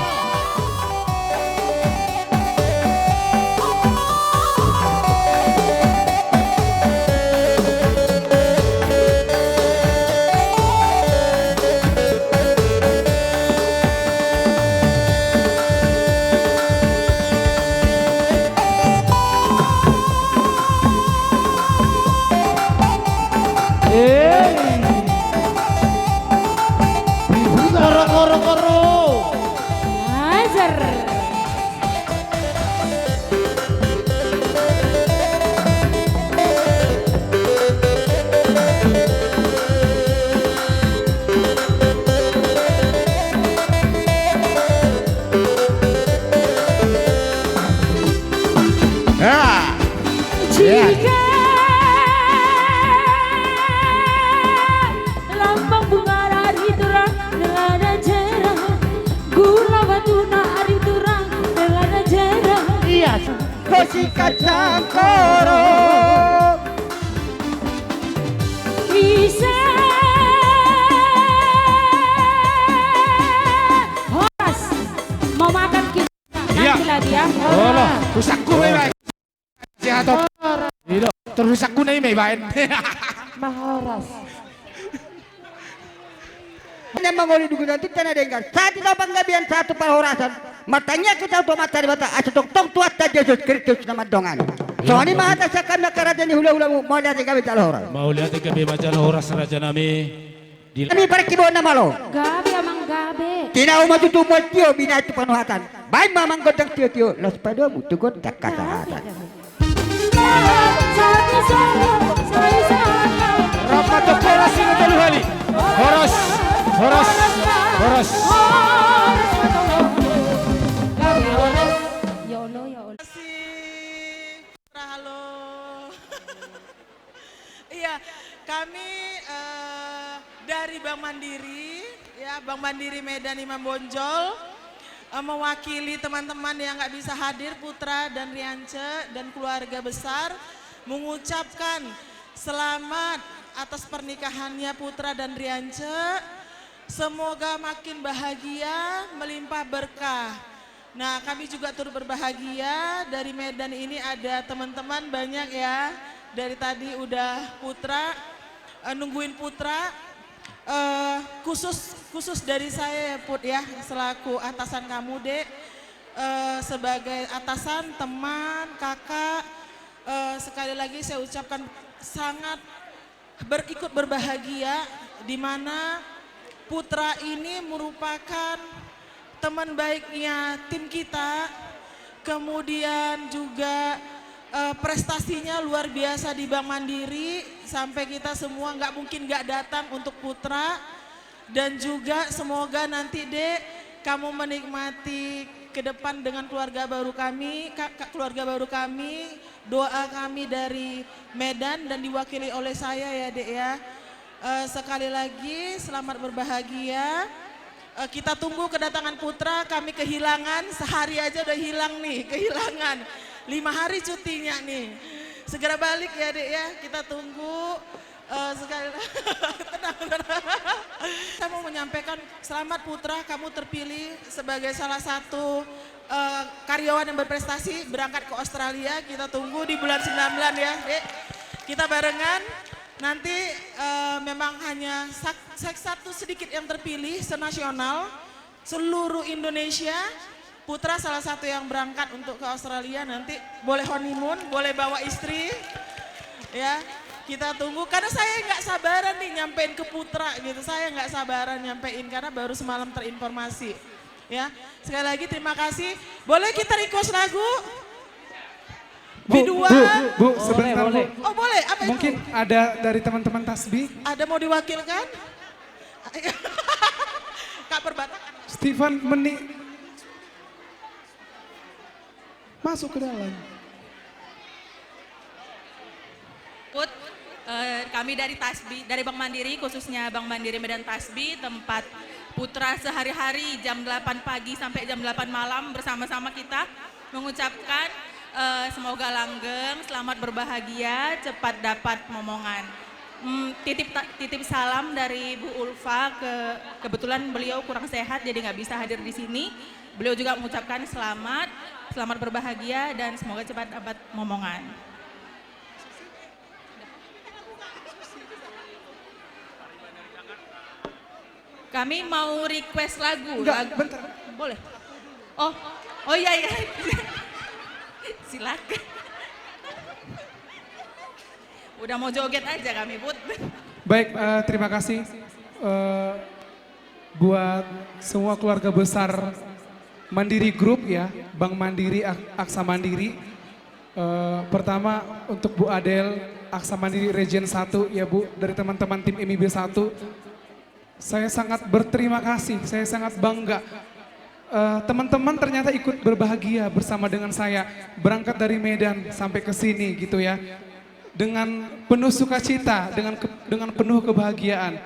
Koro, koro, koro. Ajar. Jika lambang bunga ari turang, dela dan jera. Gula batu na ari turang, dela dan jera. Iya. Kosi kacang koro. Ise horas memakan kita. Iya. Nanti lah dia. Olo, rusakku memang. Sehat, Om. Ido, terus aku nih, Mei, baen. Mahoras. Mangoli di gunung tinta na denggan, sahat di tano panggabean, sahat tu parhorasan. Martangiang hita tu Amanta Debata asa tongtong Tuhanta Jesus Kristus na mandongani. Songon i ma hata sian hami angka raja ni hulahulamu, mauliate gabe jala horas. Mauliate gabe ma jala horas raja nami. Di hami parkiboan na malo. Gabe amang gabe. Tinau ma tutu mual tio binahen tu panuhatan. Baen ma amang gondang tiotio, laos padomu tu gondang hasahatan. Rap ma tu horas, ingot tolu hali. Horas, horas, horas. Ya Allah, ya Allah. Halo. Iya, kami, eh, dari Bank Mandiri, ya, Bank Mandiri Medan Imam Bonjol, eh, mewakili teman-teman yang nggak bisa hadir, Putra dan Riance dan keluarga besar, mengucapkan selamat atas pernikahannya Putra dan Riance. Semoga makin bahagia, melimpah berkah. Nah, kami juga turut berbahagia. Dari Medan ini ada teman-teman banyak ya. Dari tadi udah Putra, eh, nungguin Putra. Eh, khusus, khusus dari saya ya, Put ya, selaku atasan kamu, Dek. Eh, sebagai atasan, teman, kakak, eh, sekali lagi saya ucapkan sangat ber-, ikut berbahagia, di mana Putra ini merupakan teman baiknya tim kita, kemudian juga, eh, prestasinya luar biasa di Bank Mandiri, sampai kita semua nggak mungkin nggak datang untuk Putra. Dan juga semoga nanti, Dek, kamu menikmati ke depan dengan keluarga baru kami, ka-, ka-, keluarga baru kami, doa kami dari Medan dan diwakili oleh saya ya, Dek, ya. Eh, sekali lagi, selamat berbahagia. Eh, kita tunggu kedatangan Putra, kami kehilangan, sehari aja udah hilang nih, kehilangan. Lima hari cutinya nih. Segera balik ya, Dek, ya, kita tunggu. Eh, sekali, tenang, tenang. Saya mau menyampaikan, selamat Putra, kamu terpilih sebagai salah satu, eh, karyawan yang berprestasi berangkat ke Australia. Kita tunggu di bulan sembilan bulan ya, Dek. Kita barengan. Nanti, eh, memang hanya sak-, sak-, satu sedikit yang terpilih senasional. Seluruh Indonesia, Putra salah satu yang berangkat untuk ke Australia, nanti boleh honeymoon, boleh bawa istri. Ya, kita tunggu. Karena saya nggak sabaran nih nyampein ke Putra gitu. Saya nggak sabaran nyampein karena baru semalam terinformasi. Ya, sekali lagi terima kasih. Boleh kita request lagu? Bu, Bidua. Bu, Bu, sebentar, Bu. Boleh, boleh. Oh, boleh. Apa itu? Mungkin ada dari teman-teman Tasbih. Ada mau diwakilkan? Kak, perbatasan. Stefan Meni. Masuk ke dalam. Put, eh, kami dari Tasbih, dari Bank Mandiri, khususnya Bank Mandiri Medan Tasbih, tempat Putra sehari-hari jam delapan pagi sampai jam delapan malam bersama-sama kita mengucapkan, eh, semoga langgeng, selamat berbahagia, cepat dapat momongan. Hmm, titip ta-, titip salam dari Bu Ulfa ke, kebetulan beliau kurang sehat jadi nggak bisa hadir di sini. Beliau juga mengucapkan selamat, selamat berbahagia dan semoga cepat dapat momongan. Kami mau request lagu. Enggak, lagu. Bentar. Boleh. Oh, oh iya, iya. Silakan. Udah mau joget aja kami, Put. Baik, eh, terima kasih, eh, buat semua keluarga besar Mandiri Group ya, Bank Mandiri, Ak-, Aksa Mandiri. Eh, pertama untuk Bu Adel, Aksa Mandiri Region satu ya, Bu, dari teman-teman tim M I B satu. Saya sangat berterima kasih, saya sangat bangga. Eh, teman-teman ternyata ikut berbahagia bersama dengan saya, berangkat dari Medan sampai ke sini gitu ya. Dengan penuh sukacita, dengan ke-, dengan penuh kebahagiaan.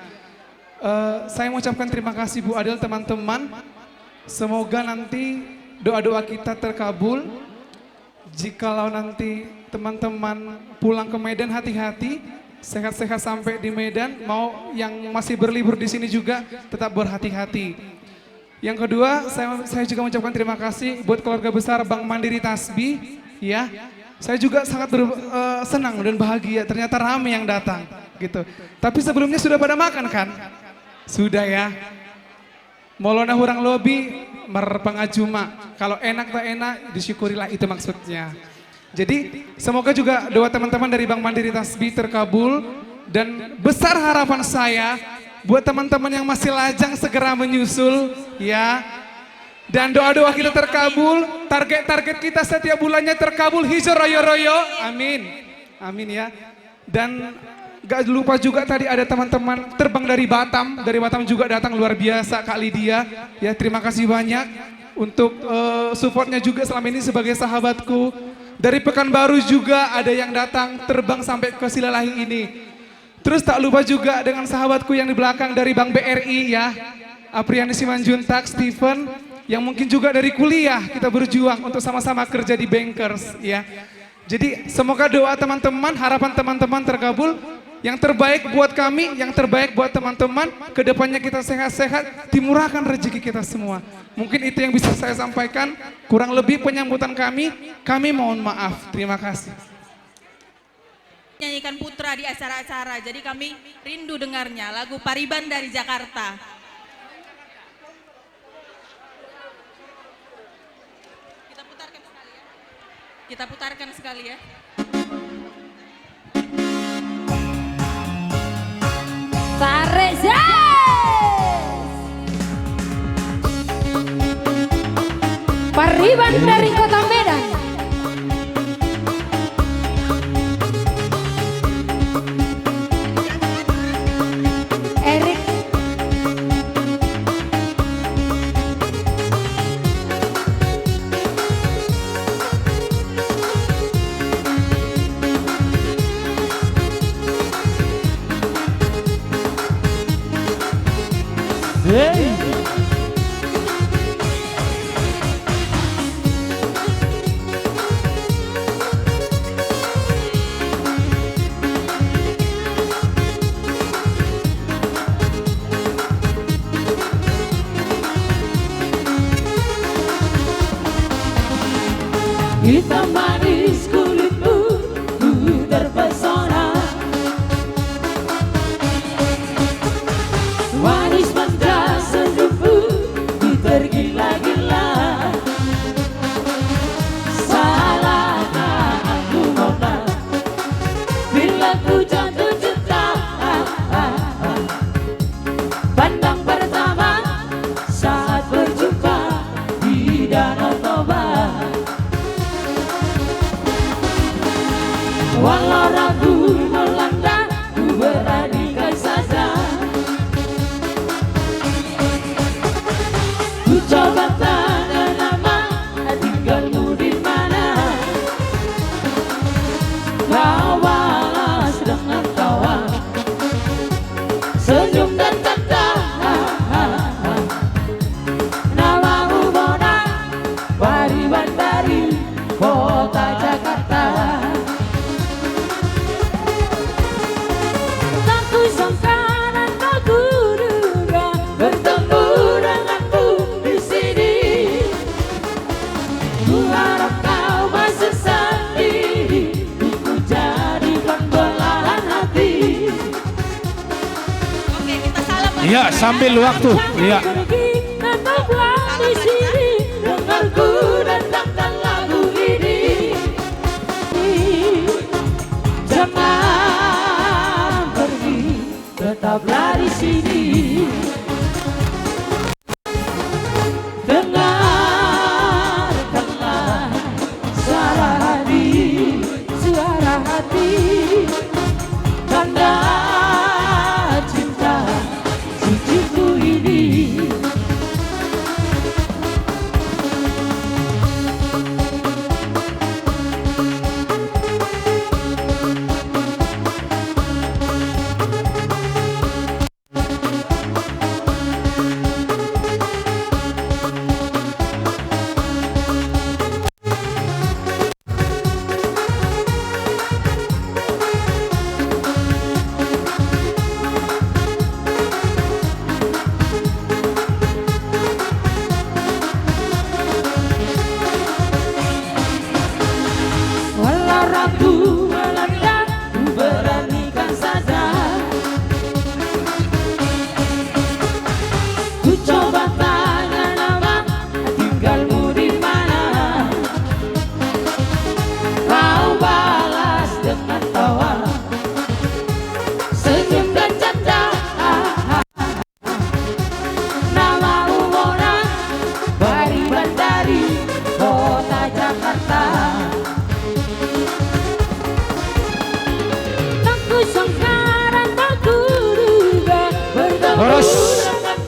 Eh, saya mengucapkan terima kasih Bu Adel, teman-teman. Semoga nanti doa-doa kita terkabul. Jikalau nanti teman-teman pulang ke Medan, hati-hati, sehat-sehat sampai di Medan. Mau yang masih berlibur di sini juga tetap berhati-hati. Yang kedua, saya, saya juga mengucapkan terima kasih buat keluarga besar Bank Mandiri Tasbih, ya. Saya juga sangat ber-, eh, senang dan bahagia. Ternyata ramai yang datang, gitu. Tapi sebelumnya sudah pada makan kan? Sudah ya. Molo na hurang lobi, marpangajuma. Kalau enak tak enak, disyukurilah, itu maksudnya. Jadi, semoga juga doa teman-teman dari Bank Mandiri Tasbih terkabul. Dan besar harapan saya buat teman-teman yang masih lajang segera menyusul, ya. Dan doa-doa kita terkabul, target-target kita setiap bulannya terkabul, hijo royo-royo. Amin. Amin ya. Dan gak lupa juga tadi ada teman-teman terbang dari Batam, dari Batam juga datang, luar biasa Kak Lydia. Ya, terima kasih banyak untuk eh, supportnya juga selama ini sebagai sahabatku. Dari Pekanbaru juga ada yang datang terbang sampai ke Silalahi ini. Terus tak lupa juga dengan sahabatku yang di belakang dari Bank B R I ya, Apriani Simanjuntak, Steven, yang mungkin juga dari kuliah kita berjuang untuk sama-sama kerja di Bankers ya. Jadi semoga doa teman-teman, harapan teman-teman terkabul. Yang terbaik buat kami, yang terbaik buat teman-teman. Kedepannya kita sehat-sehat, dimurahkan rezeki kita semua. Mungkin itu yang bisa saya sampaikan. Kurang lebih penyambutan kami, kami mohon maaf. Terima kasih. Nyanyikan Putra di acara-acara, jadi kami rindu dengarnya. Lagu Pariban dari Jakarta. Kita putarkan sekali ya. Kita putarkan sekali ya. Tarik, yes! Pariban dari Kota Medan. Erik. Hitam manis kulitmu, ku terpesona. Manis manja senyummu, ku tergila-gila. Salahkah aku mona bila ku jatuh cinta? Pandang pertama saat berjumpa di Danau Toba. Walau ragu melanda, ku beranikan saja. Ku coba tanya nama, tinggalmu di mana? Kau balas dengan tawa, senyum dan tanda. Namamu Bona, Pariban dari kota Jakarta. Tak kusangka dan tak kuduga bertemu denganmu di sini. Ku harap kau masih sendiri, ku jadikan belahan hati. Oke, kita salam. Iya, sambil waktu. Iya. Dengarku dan dengarkan lagu ini. Jangan pergi, tetaplah di sini. Dengarkanlah suara hati, suara hati, tanda cinta cucuku ini.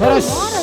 Horas.